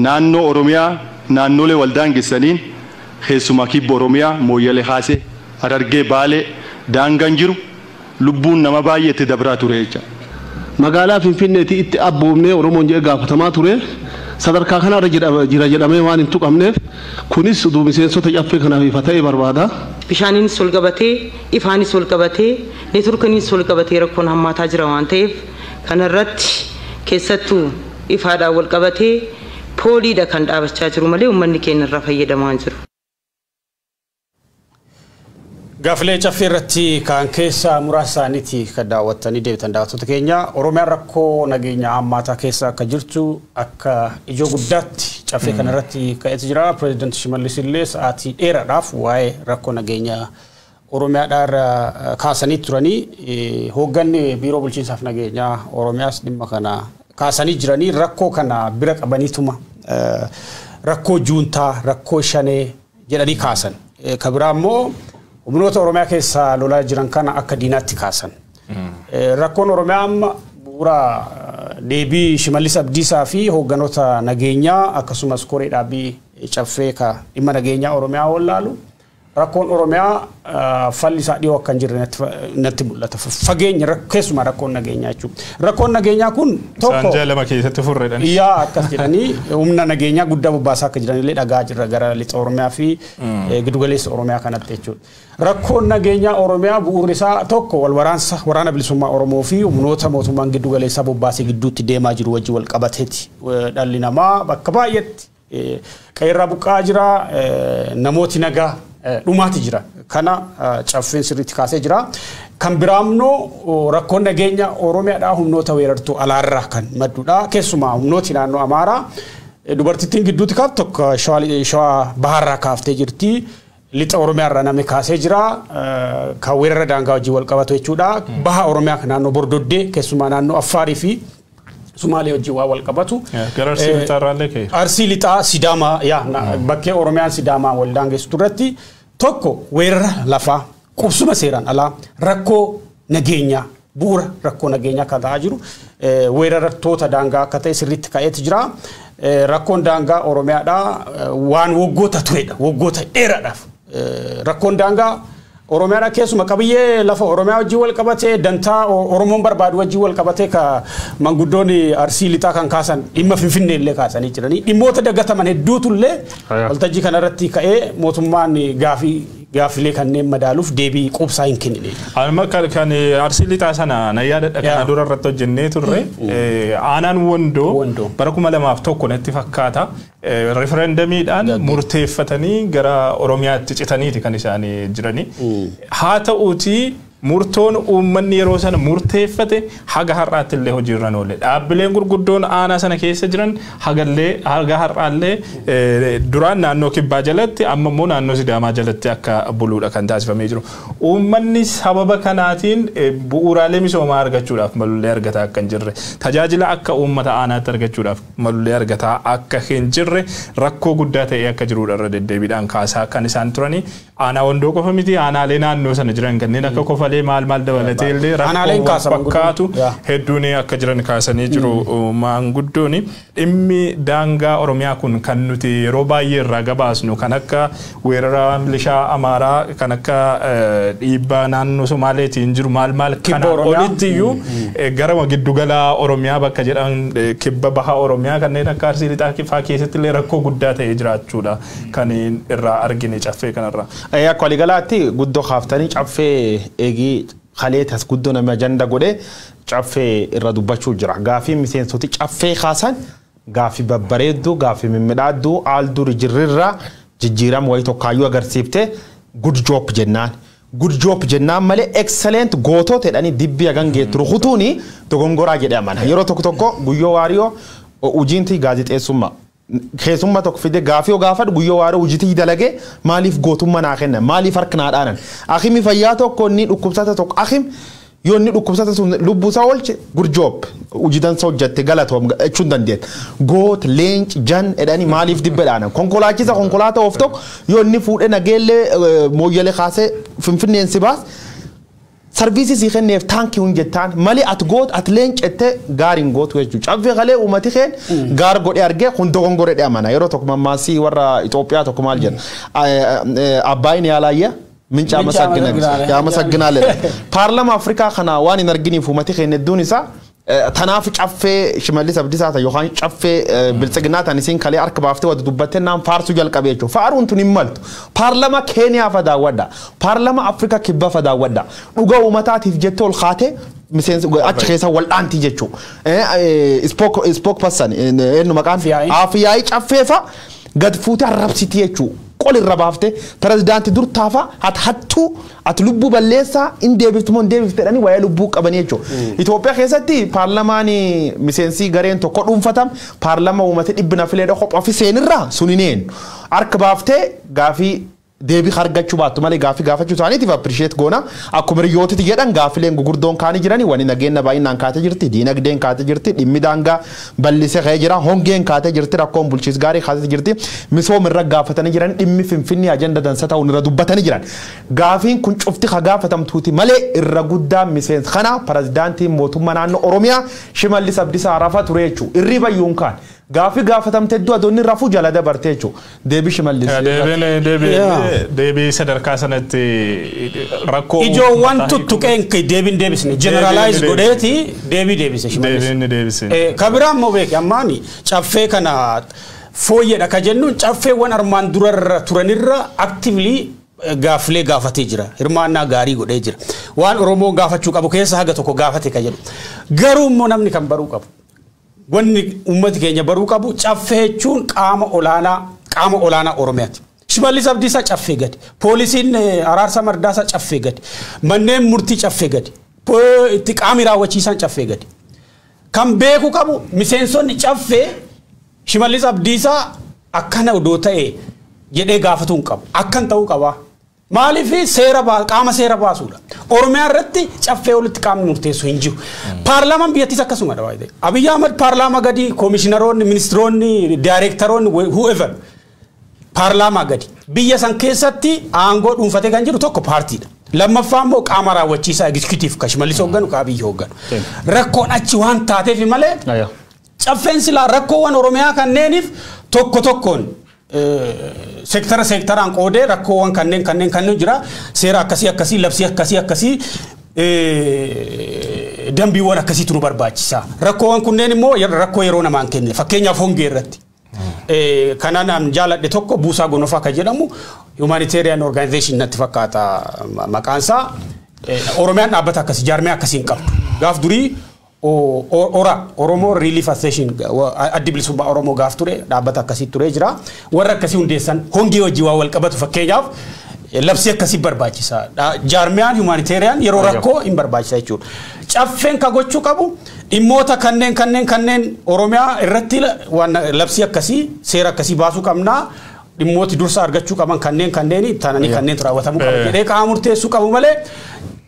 naannoo Oromiyaa naannolee wal daangessaniin keessumaa kibba Oromiyaa Mooyyalee Haasee Harargee Baalee daangaan jiru lubbuun nama baay'eetti dabraa ture jecha. Magaalaa Finfinneetti itti abboomnee Oromoon jedhee gaafatamaa ture. Sadarkaa kanarra jira jedhamee waan hin tuqamneef kunis miseensota caffee kanaaf ifa ta'e barbaada. Bishaaniinis ol qabatee, ifaanis ol qabatee, neetworkiinis ol qabatee rakkoon hammaataa jira waan ta'eef kanarratti keessattuu ifaadhaan wal qabatee pooliidha kan dhaabachaa jiru malee uummanni keenya irraa fayyadamaa hin jiru. Gaafilee caffee irratti kan keessa muraasa isaaniiti kan daawwattanii deebitan daawwattoota keenya. Oromiyaan rakkoo nageenya hammaataa keessa akka jirtu akka ijoo guddaatti caffee kanarratti ka'eetu jira. Pireezidaanti Shimallis illee sa'aatii dheeraadhaaf waa'ee rakkoo nageenya Oromiyaadhaa kaasanii turanii hoogganni biiroo bulchiinsaaf nageenyaa Oromiyaas dhimma kana kaasanii jiranii rakkoo kana bira qabaniituma rakkoo juuntaa rakkoo shanee jedhanii kaasan. Ka biraa immoo humnoota Oromiyaa keessa lolaa jiran kana akka diinaatti kaasan. Rakkoon Oromiyaa amma bu'uura deebii Shimallis Abdiisaa fi hoogganoota nageenyaa akkasumas koree dhaabbii caffee ka dhimma nageenyaa Oromiyaa wallaalu Rakkoon Oromiyaa falli isaa dhiyoo akka hin jirre natti mul'ata. Fageenya keessumaa rakkoon nageenyaa jechuudha. Rakkoon nageenyaa kun tokko. Isaan jaalama keessatti furreedhaan. Yaa akkas jedhanii humna nageenyaa guddaa bobbaasaa akka jiranillee dhagaa jirra gara lixa Oromiyaa fi giddugaleessa Oromiyaa kanatti jechuudha. Rakkoon nageenyaa Oromiyaa bu'uurri isaa tokko wal waraansa waraana bilisummaa Oromoo fi humnoota mootummaan giddugaleessaa bobbaasee gidduutti deemaa jiru wajjin wal qabateeti. Dhalli namaa bakka baay'eetti qeerraa buqqaa jira, namooti nagaa dhumaati jira. Kana caffeen sirriitti kaasee jira. Kan biraamnoo rakkoon nageenya Oromiyaadhaa humnoota weerartuu alaarraa kan maddudha. Keessumaa humnooti naannoo Amaaraa dubartittiin gidduutti kaaftu tokko shawaa baharraa kaaftee jirti. Lixa Oromiyaarraa namni kaasee jira. Kan weerara daangaa wajjin wal qabatu jechuudha. Baha Oromiyaa naannoo Bordoddee keessumaa naannoo Affaarii fi Sumaalee wajjin waa wal qabatu. Gara Arsii Lixaarraallee ka'e. Arsii Lixaa Sidaamaa yaa bakkee Oromiyaan Sidaamaa wal daangessu irratti tokko weerara lafaa qubsuma seeraan alaa rakkoo nageenyaa bu'uura rakkoo nageenyaa kan ta'aa jiru weerartoota daangaa akka ta'e sirriitti ka'eeti jira. Rakkoon daangaa Oromiyaadhaa waan waggoota turedha, waggoota dheeraadhaaf. Rakkoon daangaa Oromiyaadhaa keessuma qabiyyee lafa Oromiyaa wajjin wal qabatee dantaa Oromoon barbaadu wajjin wal qabatee ka manguddoon Arsii Lixaa kan kaasan dhimma Finfinnee illee kaasanii jiranii dhimmoota dagataman hedduutu illee waltajjii kanarratti ka'ee mootummaan gaaffilee kanneen madaaluuf deebii quubsaa hin kennine. Amma kan Arsii Lixaa sana na yaadadha kana dura irratti hojjennee turre aanaan Wondoo bara 2001 natti fakkaata referendamiidhaan murteeffatanii gara Oromiyaatti citaniiti kan isaan jiranii. Haa ta'uutii murtoon uummanni yeroo sana murteeffate haga har'aatti illee hojiirra oolle. Dhaabbileen gurguddoon aanaa sana keessa jiran haga har'aallee duraan naannoo Kibbaa jalatti amma immoo naannoo Sidaamaa jalatti akka buluudha kan taasifamee jiru. Uummanni sababa kanaatiin bu'uuraalee misoomaa argachuudhaaf malullee argataa akka hin jirre, tajaajila akka uummata aanaatti argachuudhaaf malullee argataa akka hin jirre rakkoo guddaa ta'ee akka jirudha irra deddeebiidhaan kaasaa kan isaan turanii. Aanaa Wondoo qofa miti aanaalee naannoo sana jiran kanneen akka Kofalee maal maal dabalatee illee rakkoo fakkaatu hedduun akka jiran kaasanii jiru maanguddoon. Dhimmi daangaa Oromiyaa kun kan nuti yeroo baay'ee irraa gabaasnu kan akka weerara milishaa Amaaraa kan akka dhiibbaa naannoo Somaaleetiin jiru maal maal kana olitti iyyuu gara giddugala Oromiyaa bakka jedhan kibba baha Oromiyaa kanneen akka Arsii Lixaa fa'aa keessatti illee rakkoo guddaa ta'ee jiraachuudha kan irraa argine caffee kanarraa. Akka waliigalaatti guddoo kaaftanii caffee eegii kalee tas guddoo namni ajanda godhe caffee irra dubbachuu jira. Gaaffii miseensoti caffee kaasan gaaffii babbareedduu gaaffii mimmiidhaadduu aal duri jirrirraa jijjiirama wayii tokkaayyuu agarsiifte good job jennaan. Good job jennaan malee excellent gootota jedhanii dibbii hagan geettu rukutuuni dogongoraa jedhaman. Yeroo tokko tokko Guyyoo Waariyoo hojiinti gaazexeessummaa. Keessummaa tokko fide gaaffii yoo gaafadhu Guyyoo Waariyoo hojiitii dalagee maaliif gootummaa naa kennan maaliif harka naa dhaanan. Akimi fayyaa tokko inni dhukkubsata tokko akim yoo inni dhukkubsata sun lubbuu isaa oolche good job hojii dansa hojjette galatoom jechuun dandeetta. Goot leenci jan jedhanii maaliif dibbe dhaanan. Konkolaachisa konkolaataa oof tokko yoo inni fuudhee nageellee mooyyalee kaasee Finfinneen si baas sarviisii sii kenneef taankii hun jettaan malee ati goot ati leencette gaariin gootu jechuudha. Caffee kalee uummati keen gaar godhee argee kun dogongoree amana. Yeroo tokko mammaasii warra Itoophiyaa tokko maal jedha. Abbaayin yaalaayya minca amasagginaale. Paarlama Afrikaa kana waan hin arginiif uummati keen hedduun isaa tanaaf caffee Shimallis Abdiisaa ta'e yookaan caffee Biltsiginnaa ta'an isiin kalee harka baaftee wanta dubbattee naan faarsuu jalqabee jechuudha. Faaruun tun hin maltu. Paarlama Keeniyaa fa daawwadha. Paarlama Afrikaa Kibbaa fa daawwadha. Dhugaa uummataatiif jettee ol kaatee miseensi achi keessa wal dhaanti jechuudha. Spook person eenyu maqaan Afyaayii caffee fa gad fuutee arrabsiti jechuudha. Qol irra baaftee pirezidaantii dur taafa ati hattuu ati lubbuu balleessaa hin deebiftu moo hin deebiftu jedhanii waa'ee lubbuu qabanii jechuudha. Itoophiyaa keessatti paarlamaan miseensii gareen tokko dhuunfatam paarlama uummata dhibbina filee kophaa fi seenirraa sun hin eenyu. Harka baaftee gaafii deebii argachuu baattu malee gaafii gaafachuu isaaniitiif appreciate goona. Akkuma hiriyootitti jedhan gaafileen gugurdoon kaanii jiranii wani nageenya baay'inaan kaatee jirti, diinagdeen kaatee jirti, dhimmi daangaa bal'isee ka'ee jira, hongeen kaatee jirti, rakkoon bulchiis gaarii kaatee jirti, misooma irra gaafatanii jiran, dhimmi Finfinnee ajanda dansa ta'uun irra dubbatanii jiran. Gaafiin kun cufti ka gaafatamtuuti malee irra guddaa miseensa kana pirezidaantiin mootummaa naannoo Oromiyaa Shimallis Abdiisaa rafa ture jechuudha. Irriba yuunkaan. Gaaffii gaafatamte iddoo adoonni rafuu jala dabarte jechuudha. Deebii Shimallis. Deebii sadarkaa sanatti rakkoo. Ijoowwan tuttuqeen deebiin deebisne generalize godheeti deebii deebise Shimallis. Deebiin deebise. Kabiraan immoo beeke ammaani caffee kana fooyyedha ka jennuun caffeewwan armaan durarra turanirra actively gaaffilee gaafatee jira. Hirmaannaa gaarii godhee jira. Waan Oromoo gaafachuu qabu keessa haga tokko gaafate ka jedhu. Garuu immoo namni kan baruu qabu. Wanni uummati keenya baruu qabu caffee jechuun qaama olaanaa Oromiyaati. Shimallis Abdiisaa caffee gadi. Poolisiin Araarsaa Mardaasaa caffee gadi. Manneen murtii caffee gadi. Itti qaami raawwachiisaan caffee gadi. Kan beeku qabu miseensonni caffee Shimallis Abdiisaa akkana odoo ta'e jedhee gaafatuu hin qabu. Akkan ta'uu qaba. Maaliif seera qaama seera baasuudha. Oromiyaa irratti caffee olitti qaamni murteessu hin jiru. Paarlaamaan biyyattiis akkasuma dha waayee. Abiyyi Ahmad paarlaamaa gadi, koomishiinaroonni, ministiroonni, daayireektaroonni, whoever paarlaamaa gadi. Biyya san keessatti aangoo dhuunfatee kan jiru tokko paartiidha. Lammaffaa immoo qaama raawwachiisaa executive kan Shimallis hoogganu kan Abiyyi hoogganu. Rakkoon achi waan taateef malee caffeen silaa rakkoowwan Oromiyaa kanneeniif tokko tokkoon seektara seektaraan qoodee rakkoowwan kanneen jira seera akkasii akkasii labsii akkasii akkasii dambiiwwan akkasiitu nu barbaachisa. Rakkoowwan kunneen immoo rakkoo yeroo namaan kenne fakkeenyaaf hongee irratti. Kanaan jaaladhe tokko Buusaa Gonofaa kan jedhamu humanitarian organization natti fakkaata maqaan isaa. Oromiyaan dhaabbata akkasii jaarmee akkasii hin qabdu. Gaaf durii Ora Oromoo Relief Association addi bilisummaa Oromoo gaaf ture dhaabbata akkasii ture jira. Warra akkasii hundeessan hongee wajjin waan wal qabatu fakkeenyaaf labsii akkasii barbaachisa. Jaarmiyaan humanitarian yeroo rakkoo hin barbaachisa jechuudha. Caffeen ka gochuu qabu dhimmoota kanneen Oromiyaa irratti waan labsii akkasii seera akkasii baasuu qabnaa. Dhimmooti dursa argachuu qaban kanneen taananii kanneen raawwatamuu qaba jedhee qaama murteessuu qabu malee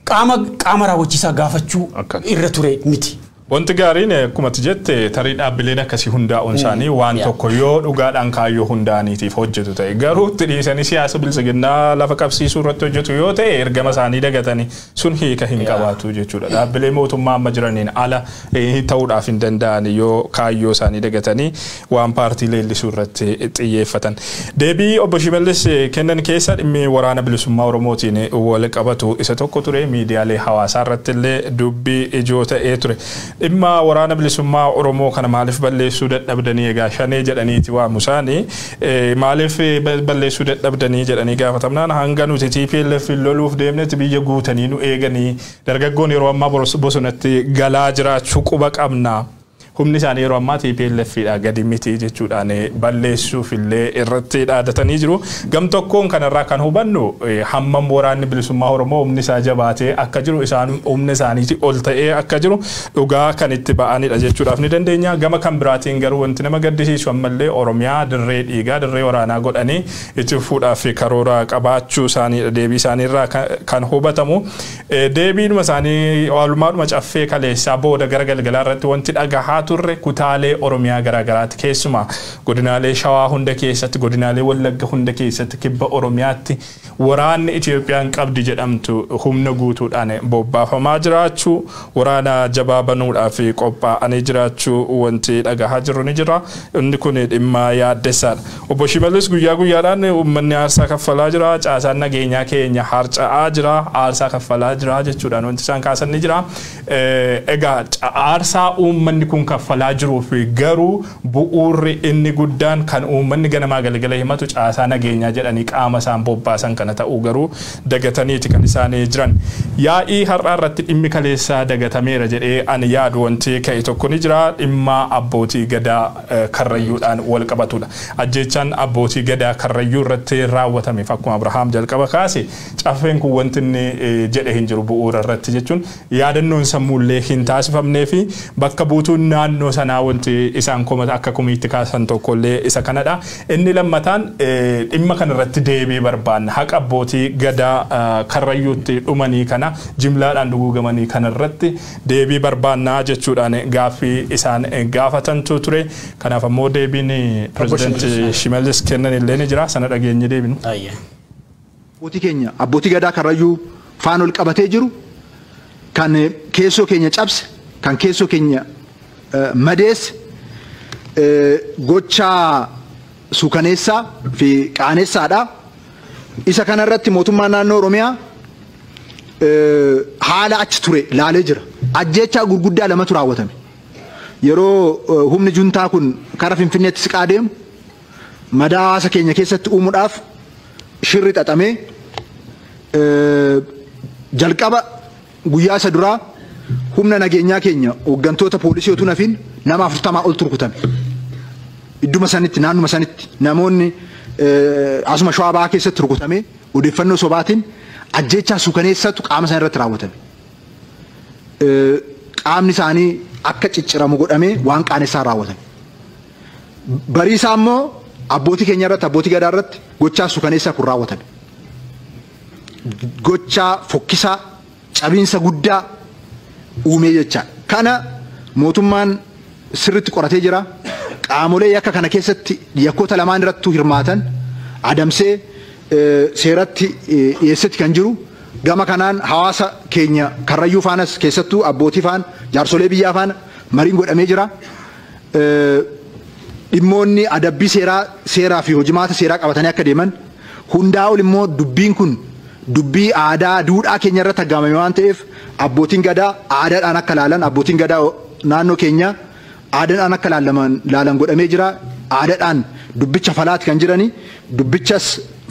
qaama raawwachiisaa gaafachuu irra ture miti. Wanti gaariin akkuma ati jette tarii dhaabbileen akkasii hundaa'uun isaanii waan tokko yoo dhugaadhaan kaayyoo hundaa'aniitiif hojjetu ta'e garuu itti dhiisanii siyaasa bilisiginnaa lafa qabsiisuu irratti hojjetu yoo ta'e ergama isaanii dagatanii sun hiika hin qabaatu jechuudha. Dhaabbilee mootummaa amma jiraniin ala ta'uudhaaf hin danda'an yoo kaayyoo isaanii dagatanii waan paartii leellisuu irratti xiyyeeffatan. Deebii obbo Shimallis kennan keessa dhimmi waraana bilisummaa Oromootiin wal qabatu isa tokko ture miidiyaalee hawaasaa irratti illee dubbii ijoo ta'ee ture. Dhimma waraana bilisummaa Oromoo kana maaliif balleessuu dadhabdanii egaa shanee jedhaniiti waamu isaanii maaliif balleessuu dadhabdanii jedhanii gaafatamnaan hanga nuti TPLF loluuf deemnetti biyya guutanii nu eeganii dargaggoon yeroo ammaa bosonatti galaa jiraachuu quba qabna. Humni isaanii yeroo ammaa TPLF dha gadi miti jechuudhaan balleessuuf illee irratti dhaadatanii jiru. Gam tokkoon kanarraa kan hubannu hammam waraanni bilisummaa Oromoo humni isaa jabaatee akka jiru isaan humni isaaniitii ol ta'ee akka jiru dhugaa kan itti ba'anidha jechuudhaaf ni dandeenya. Gama kan biraatiin garuu wanti nama gaddisiisu ammallee Oromiyaa dirree dhiigaa dirree waraanaa godhanii itti fuudhaaf karoora qabaachuu isaaniidha deebii isaaniirraa kan hubatamu. Deebiinuma isaanii walumaadhuma caffee kaleessaa booda gara galgalaa irratti wanti dhagahaa turre kutaalee Oromiyaa garaagaraatti keessumaa godinaalee Shawaa hunda keessatti godinaalee Wallagga hunda keessatti kibba Oromiyaatti waraanni Itiyoophiyaan qabdi jedhamtu humna guutuudhaan bobbaafamaa jiraachuu waraana jabaa banuudhaaf qophaa'anii jiraachuu wanti dhagahaa jirru ni jira. Inni kun dhimma yaaddessaadha. Obbo Shimallis guyyaa guyyaadhaan uummanni aarsaa kaffalaa jira, caasaan nageenyaa keenya harca'aa jira, aarsaa kaffalaa jira jechuudhaan wanti isaan kaasan ni jira. Egaa aarsaa uummanni kun kaffalaa jiruu fi garuu bu'uurri inni guddaan kan uummanni ganamaa galgala himatu caasaa nageenyaa jedhanii qaama isaan bobbaasan kana ta'uu garuu dagataniiti kan isaan jiran. Yaa'ii har'aa irratti dhimmi kaleessaa dagatameera jedhee ani yaadu wanti ka'e tokko ni jira dhimma abbootii gadaa karrayyuudhaan wal qabatudha. Ajjeechaan abbootii gadaa karrayyuu irratti raawwatameef akkuma Abrahaam jalqaba kaase caffeen kun wanti inni jedhe hin jiru bu'uura irratti jechuun yaadannoon sammuullee hin taasifamnee fi bakka buutuun naannoo sanaa wanti isaan komata akka kumiitti kaasan tokkollee isa kanadha. Inni lammataan dhimma kanarratti deebii barbaanna. Haqa abbootii gadaa karrayyuutti dhumanii kana jimlaadhaan duguugamanii kanarratti deebii barbaannaa jechuudhaan gaaffii isaan gaafatantu ture. Kanaaf ammoo deebiin pirezidaantii Shimallis kennan illee ni jira. Sana dhageenye deebinu. Abbootii keenya abbootii gadaa karrayyuu faana ol qabatee jiru kan keessoo keenya cabse kan keessoo keenya madeesse Gocha suukaneessaa fi qaaneessaadha. Isa kanarratti mootummaan naannoo Oromiyaa haala achi ture laalee jira. Ajjeechaa gurguddaa lamatu raawwatame. Yeroo humni juntaa kun kara Finfinneetti siqaa deemu madaa hawaasa keenya keessatti uumuudhaaf shirri xaxamee jalqaba guyyaa isa duraa humna nageenyaa keenya hooggantoota poolisii otoo nafin nama 40 ol turkutame. Idduma sanitti naannuma sanitti namoonni asuma Shawaa Bahaa keessatti rukutame odeeffannoo sobaatiin ajjeechaa suukaneessatu qaama isaanii irratti raawwatame. Qaamni isaanii akka cicciramu godhamee waan qaanessaa raawwatame. Bariisaa immoo abbootii keenya irratti abbootii gadaa irratti gochaa suukaneessaa kun raawwatame. Gochaa fokkisaa cabiinsa guddaa uumee jecha. Kana mootummaan sirriitti qoratee jira. Qaamolee yakka kana keessatti yakkoota lamaan irrattuu hirmaatan adamsee seeratti dhiyeessetti kan jiru. Gama kanaan hawaasa keenya Karrayyuu faanas keessattuu abbootii faana jaarsolee biyyaa faana mariin godhamee jira. Dhimmoonni adabbii seeraa seeraa fi hojimaata seeraa qabatanii akka deeman hundaa ol immoo dubbiin kun dubbii aadaa duudhaa keenya irratti aggaamame waan ta'eef abbootiin gadaa aadaadhaan akka laalan abbootiin gadaa naannoo keenya aadaadhaan akka laalan godhamee jira. Aadaadhaan dubbicha falaati kan jirani dubbichas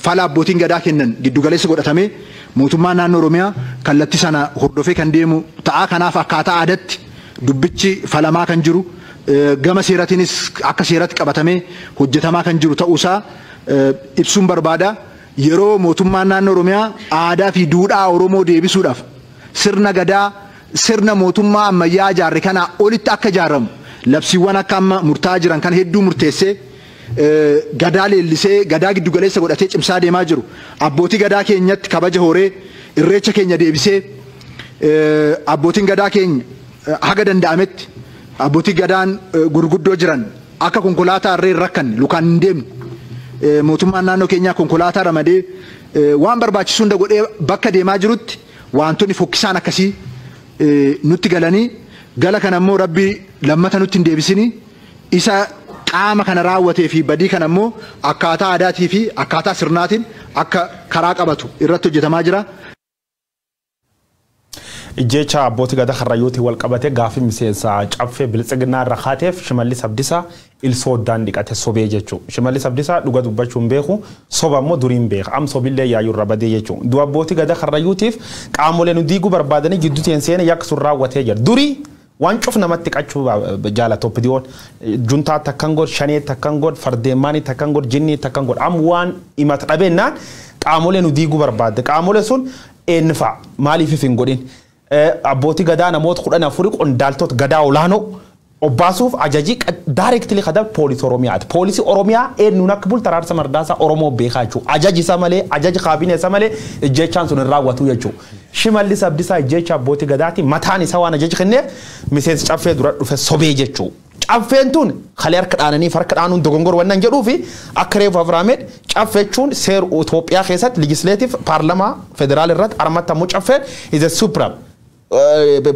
fala abbootiin gadaa kennan giddugaleessa godhatamee mootummaan naannoo Oromiyaa kallattii sana hordofee kan deemu ta'a. Kanaaf akkaataa aadaatti dubbichi falamaa kan jiru gama seeratiinis akka seeratti qabatamee hojjetamaa kan jiru ta'uusaa ibsuun barbaada. Yeroo mootummaan naannoo Oromiyaa aadaa fi duudhaa Oromoo deebisuudhaaf sirna gadaa sirna mootummaa ammayyaa ijaarre kanaa olitti akka ijaaramu labsiiwwan akka amma murtaa'aa jiran kan hedduu murteessee gadaa leellisee gadaa giddugaleessa godhatee cimsaa deemaa jiru. Abbootii gadaa keenyatti kabaja horee irreecha keenya deebisee abbootiin gadaa keenya haga danda'ametti abbootii gadaan gurguddoo jiran akka konkolaataa irree hin rakkanne lukaan hin deemne mootummaan naannoo keenyaa konkolaataa ramadee waan barbaachisu hunda godhee bakka deemaa jirutti wantoonni fokkisaan akkasii nutti galanii gala kana immoo rabbi lammata nutti hin deebisini isa qaama kana raawwatee fi badii kana immoo akkaataa aadaatii fi akkaataa sirnaatiin akka karaa qabatu irratti hojjetamaa jira. Jecha abbootii gadaa Karrayyuutiin wal qabate gaaffii miseensa caffee Biltsiginnaa irra kaateef Shimallis Abdiisaa ilsooddaan dhiqate sobee jechuudha. Shimallis Abdiisaa dhuga dubbachuu hin beeku soba immoo durii hin beeku am sobillee yaayyuu irra badee jechuudha. Du'a abbootii gadaa Karrayyuutiif qaamolee nu diiguu barbaadanii gidduu seenee yakka sun raawwatee jira. Durii waan cuf namatti qachuu jaalatu OPDO'n juntaa takkan godh shanee takkan godh fardeemmaanii takkan godh jinnii takkan godh am waan himata dhabeennaan qaamolee nu diiguu barbaadde qaamolee sun eenyu fa'a maaliif hin godhin. Abbootii gadaa namoota 14 qondaaltota gadaa olaanoo obbaasuuf ajajii daayireektilii kadhaa poolisii Oromiyaati. Poolisii Oromiyaa eenyuun akka bultu Araarsa Mardaasaa Oromoo beekaa jechuudha. Ajaji isa malee ajaji kaabinee isa malee ijjeechaan sun hin raawwatu jechuudha. Shimallis Abdiisaa ijjeecha abbootii gadaati mataan isaa waan ajaji kenneef miseensi caffee dura dhufe sobee jechuudha. Caffeen tun kalee harka dhaananii harka dhaanuun dogongor wannan jedhuu fi akka reefu Afraamed caffeechuun seera Itoophiyaa keessatti legislative paarlamaa federaal irratti armatti ammoo caffeen is a supreme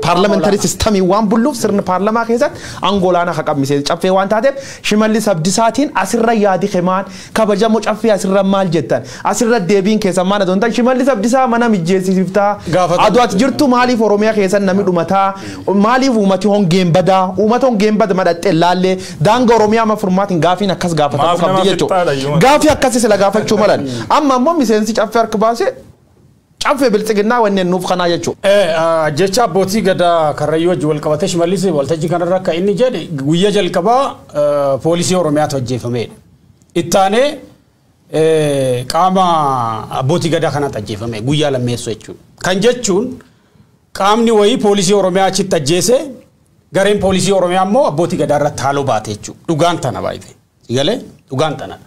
parliamentary system waan bulluuf sirna paarlamaa keessatti aangoo olaanaa akka qabmisee caffee waan taateef Shimallis Abdiisaatiin asirra yaadi himaan kabajamoo caffee asirra maal jettan asirra deebiin keessan maal adoo hin Shimallis Abdiisaa mana mijjeessiftaa aduu ati jirtu maaliif Oromiyaa keessan namni dhumataa maaliif uummati hongeen badaa uummata hongeen bada madhattee laallee daangaa Oromiyaa amma furmaatiin gaafiin akkas gaafatamuu qabdi jechuudha. Gaafii akkasii sila gaafachuu malan amma ammoo miseensi caffee harka baasee caffee Biltsiginnaa wanneen nuuf kanaa jechuudha. Jecha abbootii gadaa Karrayyuu wajjin wal qabatee Shimallis waltajjii kanarra akka inni jedhe guyyaa jalqabaa poolisii Oromiyaatu ajjeefamedha. Ittaanee qaama abbootii gadaa kanaatu ajjeefame guyyaa lammeessoo jechuudha. Kan jechuun qaamni wayii poolisii Oromiyaa achitti ajjeese gareen poolisii Oromiyaa immoo abbootii gadaa irratti haaloo baate jechuudha. Dhugaan tana baay'ee. Sigalee dhugaan tana.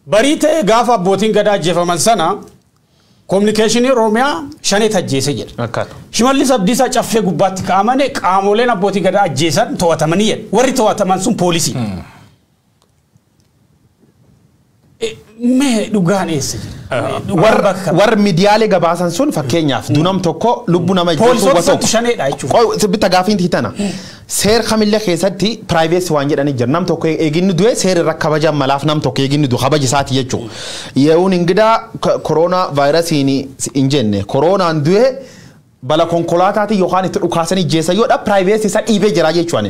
Barii ta'e gaafa abbootiin gadaa ajjeefaman sana Communication Oromiyaa shaneet ajjeese jedha. Shimallis Abdiisaa caffee gubbaatti kaa'amane qaamoleen abbootii gadaa ajjeesan to'atamanii jedha. Warri to'ataman sun poolisii. Mee dhugaan eessa jira? Warri miidiyaalee gabaasan sun fakkeenyaaf dunam tokko lubbuu nama ijjeessu tokko. Shanedha jechuudha. Bitta gaafiin tana. Seer kamillee keessatti privacy waan jedhanii jira. Nam tokko eeginni du'e seer irra kabaja malaaf nam tokko eeginni du'e kabaji isaati jechuudha. Yeroon ingidaa koronaa vaayirasiin hin jenne koronaan du'e bala konkolaataati yookaan itti dhukaasanii jeessa yoodha privacy isaa dhiibee jira jechuudha.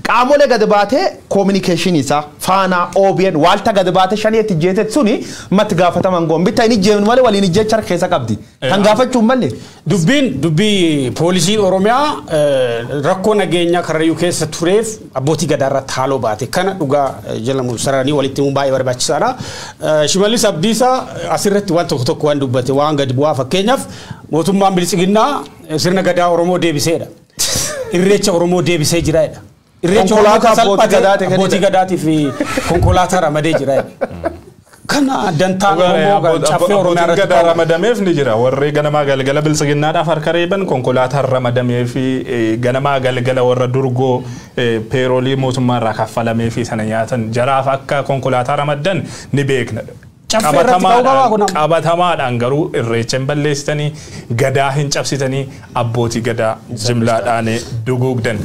Qaamolee gad baatee communication isaa faanaa OBN waalta gad baatee shanii itti jeete suni matti gaafataman goon bitta inni jeemnu malee waliin ijjecha keessa qabdi. Kan gaafachuun malee. Dubbiin dubbii poolisiin Oromiyaa rakkoo nageenyaa Karrayyuu keessa tureef abbootii gadaa irratti haaloo baate kana dhugaa jala sararanii walitti himuun baay'ee barbaachisaadha. Shimallis Abdiisaa asirratti waan tokko tokko waan dubbate waan gadi bu'aa fakkeenyaaf mootummaan Biltsiginnaa sirna gadaa Oromoo deebiseedha. Irreecha Oromoo deebisee jiraadha. Irreecha Oromoo salphate abbootii gadaatii fi konkolaataa ramadee jiraadha. Kana dantaan Oromoo caffee Oromiyaa irratti gadaa ramadameef ni jira. Warri ganamaa galgala Biltsiginnaadhaaf harka reeban konkolaataan ramadamee fi ganamaa galgala warra durgoo peeroolii mootummaa irraa kaffalamee fi sana nyaatan jaraaf akka konkolaataa ramaddan ni beekna. Qabatamaadhaan garuu irreecha hin balleessitanii gadaa hin cabsitanii abbootii gadaa jimlaadhaan duguugdan.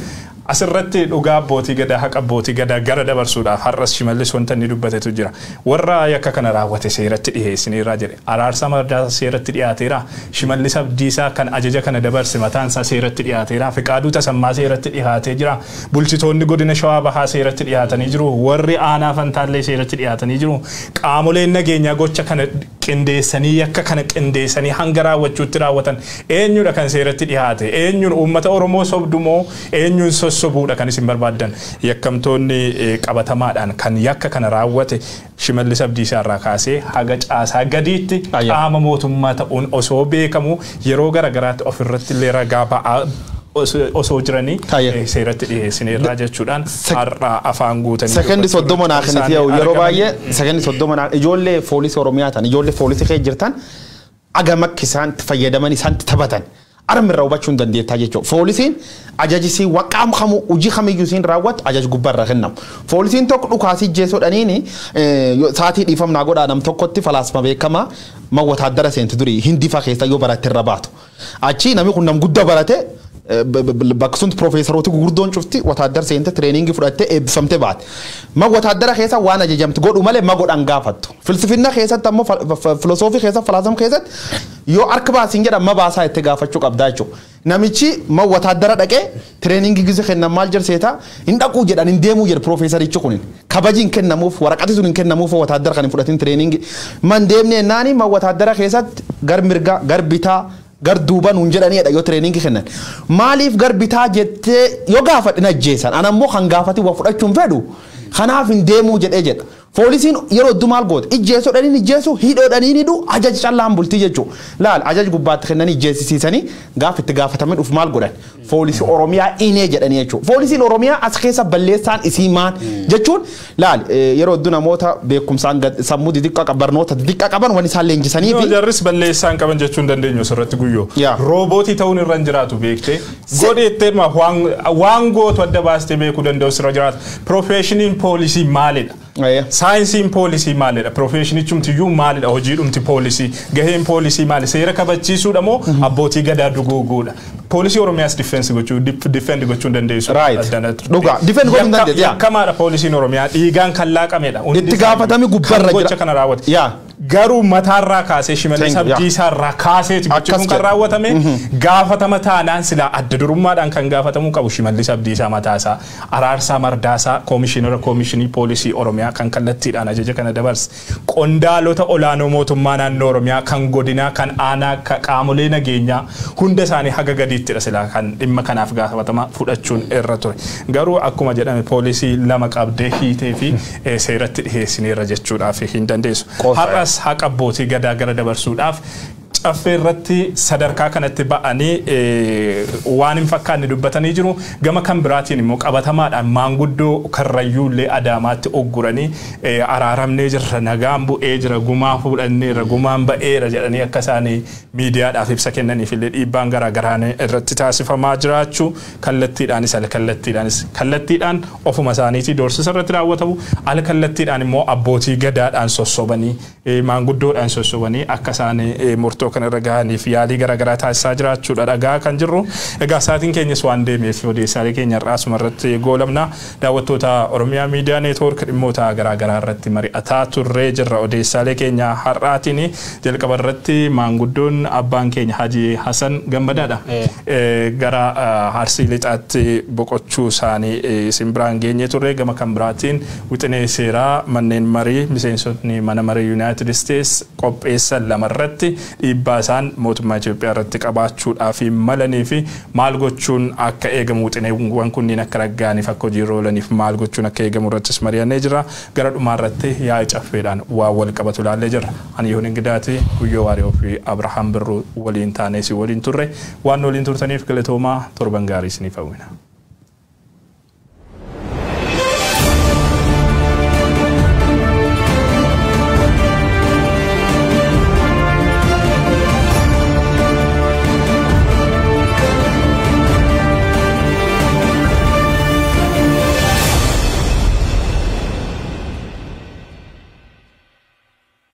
Asirratti dhugaa abbootii gadaa haqa abbootii gadaa gara dabarsuudhaaf har'as Shimallis wanta inni dubbatetu jira. Warra yakka kana raawwate seeratti dhiheessineerra jedhe. Araarsaa Mardaasaa seeratti dhiyaateera. Shimallis Abdiisaa kan ajaja kana dabarse mataan isaa seeratti dhiyaateera. Fiqaaduu Tasammaa seeratti dhiyaatee jira. Bulchitoonni godina Shawaa Bahaa seeratti dhiyaatanii jiru. Warri aanaa Fantaallee seeratti dhiyaatanii jiru. Qaamoleen nageenyaa gocha kana qindeessanii yakka kana qindeessanii hanga raawwachuutti raawwatan eenyudha kan seeratti dhiyaate? Eenyuun uummata Oromoo sobdumoo eenyuun sossobuudha kan isin barbaaddan? Yakkamtoonni qabatamaadhaan kan yakka kana raawwate Shimallis Abdiisaa irraa kaasee haga caasaa gadiitti qaama mootummaa ta'uun osoo beekamu yeroo garagaraatti ofirratti illee ragaa ba'aa osoo jiranii seeratti dhiyeessineerraa jechuudhaan har'a afaan guutanii. Sekondi 30 naa kenniti yeroo baay'ee sekondi 30 naa ijoollee poolisii Oromiyaa ta'an ijoollee poolisii kee jirtan agam akka isaan fayyadaman isaan taphatan. Armirra hubachuu hin dandeettaa jechuudha. Poolisiin ajajisii waqaam kamuu hojii kamiyyuu siin raawwatu ajaj gubbaarra kennamu. Poolisiin tokko dhukaasii jeessoodhaniini sa'aatii dhiifamnaa godhaa nam tokkotti falaasma beekamaa mawwataaddara seenti durii hindii fa'aa keessa yoo baratte irra baatu. Achii namni kun nam guddaa barate bakka sun piroofeesarooti gurguddoon cufti wataaddara seente tireeningii fudhattee eebbifamtee baate. Ma wataaddara keessa waan ajajamti godhu malee ma godhan gaafattu. Filsifinna keessatti ammoo filosoofii keessatti falaasama keessatti yoo harka baasiin jedhan ma baasaa itti gaafachuu qabdaa jechuudha. Namichi ma wataaddara dhaqee tireeningii gise kennan maal jedhseeta hin dhaquu jedhan hin deemuu jedhe piroofeesarichi kunin. Kabaji hin kennamuuf waraqati sun hin kennamuuf wataaddara kan hin fudhatin tireeningii. Man deemnee naani ma wataaddara keessatti gar mirgaa gar bitaa gar duuba nuun jedhaniidha yoo tireeningii kennan. Maaliif gar bitaa jettee yoo gaafadhin ajjeesan ana immoo kan gaafati waa fudhachuun fedhu kanaaf hin deemuu jedhee jedha. Poolisiin yeroo hedduu maal goote ijjeessoodhaniin ijjeessu hidhoodhaniin hidhu ajaja callaan bultii jechuudha. Laal ajaja gubbaatti kennanii ijjeessisiisanii gaaf itti gaafatamee dhufu maal godhan poolisii Oromiyaa inee jedhanii jechuudha. Poolisiin Oromiyaa as keessa balleessaan isii maal jechuun laal yeroo hedduu namoota beekumsaan sammuu xixiqqaa barnoota xixiqqaa qaban waan isaan leenjisanii fi. Jarris balleessaan qaban jechuu hin dandeenyu asirratti guyyoo. Roobootii ta'uun irra hin jiraatu beektee godheettee waan gootu adda baastee beekuu danda'u sirra jiraata. Piroofeeshiniin poolisii maalidha? Saayinsiin poolisii maalidha? Piroofeeshinichumtiyyuu maalidha? Hojiidhumti poolisii? Gaheen poolisii maali? Seera kabachiisuudha moo abbootii gadaa duguuguudha? Poolisii Oromiyaas difendi gochuu hin dandeessu. Dhugaa difendi gochuu hin dandeessu. Yakkamaadha poolisiin Oromiyaa dhiigaan kan laaqamedha. Itti gaafatami gubbarra jira. Gocha kana raawwate. Garuu mataarraa kaasee Shimallis Abdiisaarraa kaaseeti gochi kun kan raawwatame gaafatama taanaan silaa adda durummaadhaan kan gaafatamuu qabu Shimallis Abdiisaa mataasaa Araarsaa Mardaasaa koomishinara koomishinii poolisii Oromiyaa kan kallattiidhaan ajaja kana dabarse qondaalota olaanoo mootummaa naannoo Oromiyaa kan godinaa kan aanaa qaamolee nageenyaa hunda isaanii haga gadiittidha silaa kan dhimma kanaaf gaafatama fudhachuun irra ture. Garuu akkuma jedhame poolisii lama qabdee hiitee fi seeratti dhiheessineerra jechuudhaaf hin dandeessu. Har'as haqa abbootii gadaa gara dabarsuudhaaf caffee irratti sadarkaa kanatti ba'anii waan hin fakkaanne dubbatanii jiru. Gama kan biraatiin immoo qabatamaadhaan maanguddoo Karrayyuullee Adaamaatti ogguranii araaramnee jirra, nagaan bu'ee jira, gumaa fuudhanneerra, gumaan ba'eera jedhanii akka isaanii miidiyaadhaaf ibsa kennaniif illee dhiibbaan garaagaraan irratti taasifamaa jiraachuu kallattiidhaanis al kallattiidhaan ofuma isaaniitii doorsisa irratti raawwatamu al kallattiidhaan immoo abbootii gadaadhaan sossobanii maanguddoodhaan sossobanii akka isaanii murtoo kan irra gahaniif yaalii garaagaraa taasisaa jiraachuudha dhagaa kan jirru. Egaa sa'aatiin keenyas waan deemeef odeessaalee keenya har'aa asuma irratti goolabna. Daawwattoota Oromiyaa Miidiyaa Neetwoork, dhimmoota garaagaraa irratti mari'ataa turree jirra. Odeessaalee keenya har'aatiin jalqaba irratti maanguddoon abbaan keenya Hajii Hasan Gammadaadha. Gara Arsii Lixaatti boqochuu isaanii isin biraan geenyee turre. Gama kan biraatiin wixinee seeraa manneen marii miseensotni mana marii Yuunaayitid Isteets qopheessan lamarratti dhiibbaa isaan mootummaa Itoophiyaa irratti qabaachuudhaaf malanii fi maal gochuun akka eegamu, wixineewwan kunniin akka raggaaniif, akka hojiirra oolaniif maal gochuun akka eegamu irrattis mari'annee jira. Gara dhumaa irratti yaa'ii caffeedhaan waan wal qabatu ilaallee jira. Ani Yoon Ingidaati, Guyyoo Waariyoo fi Abrahaam Birruu waliin taanee si waliin turre. Waan waliin turtaniif galatoomaa, torban gaarii isiniif hawwina.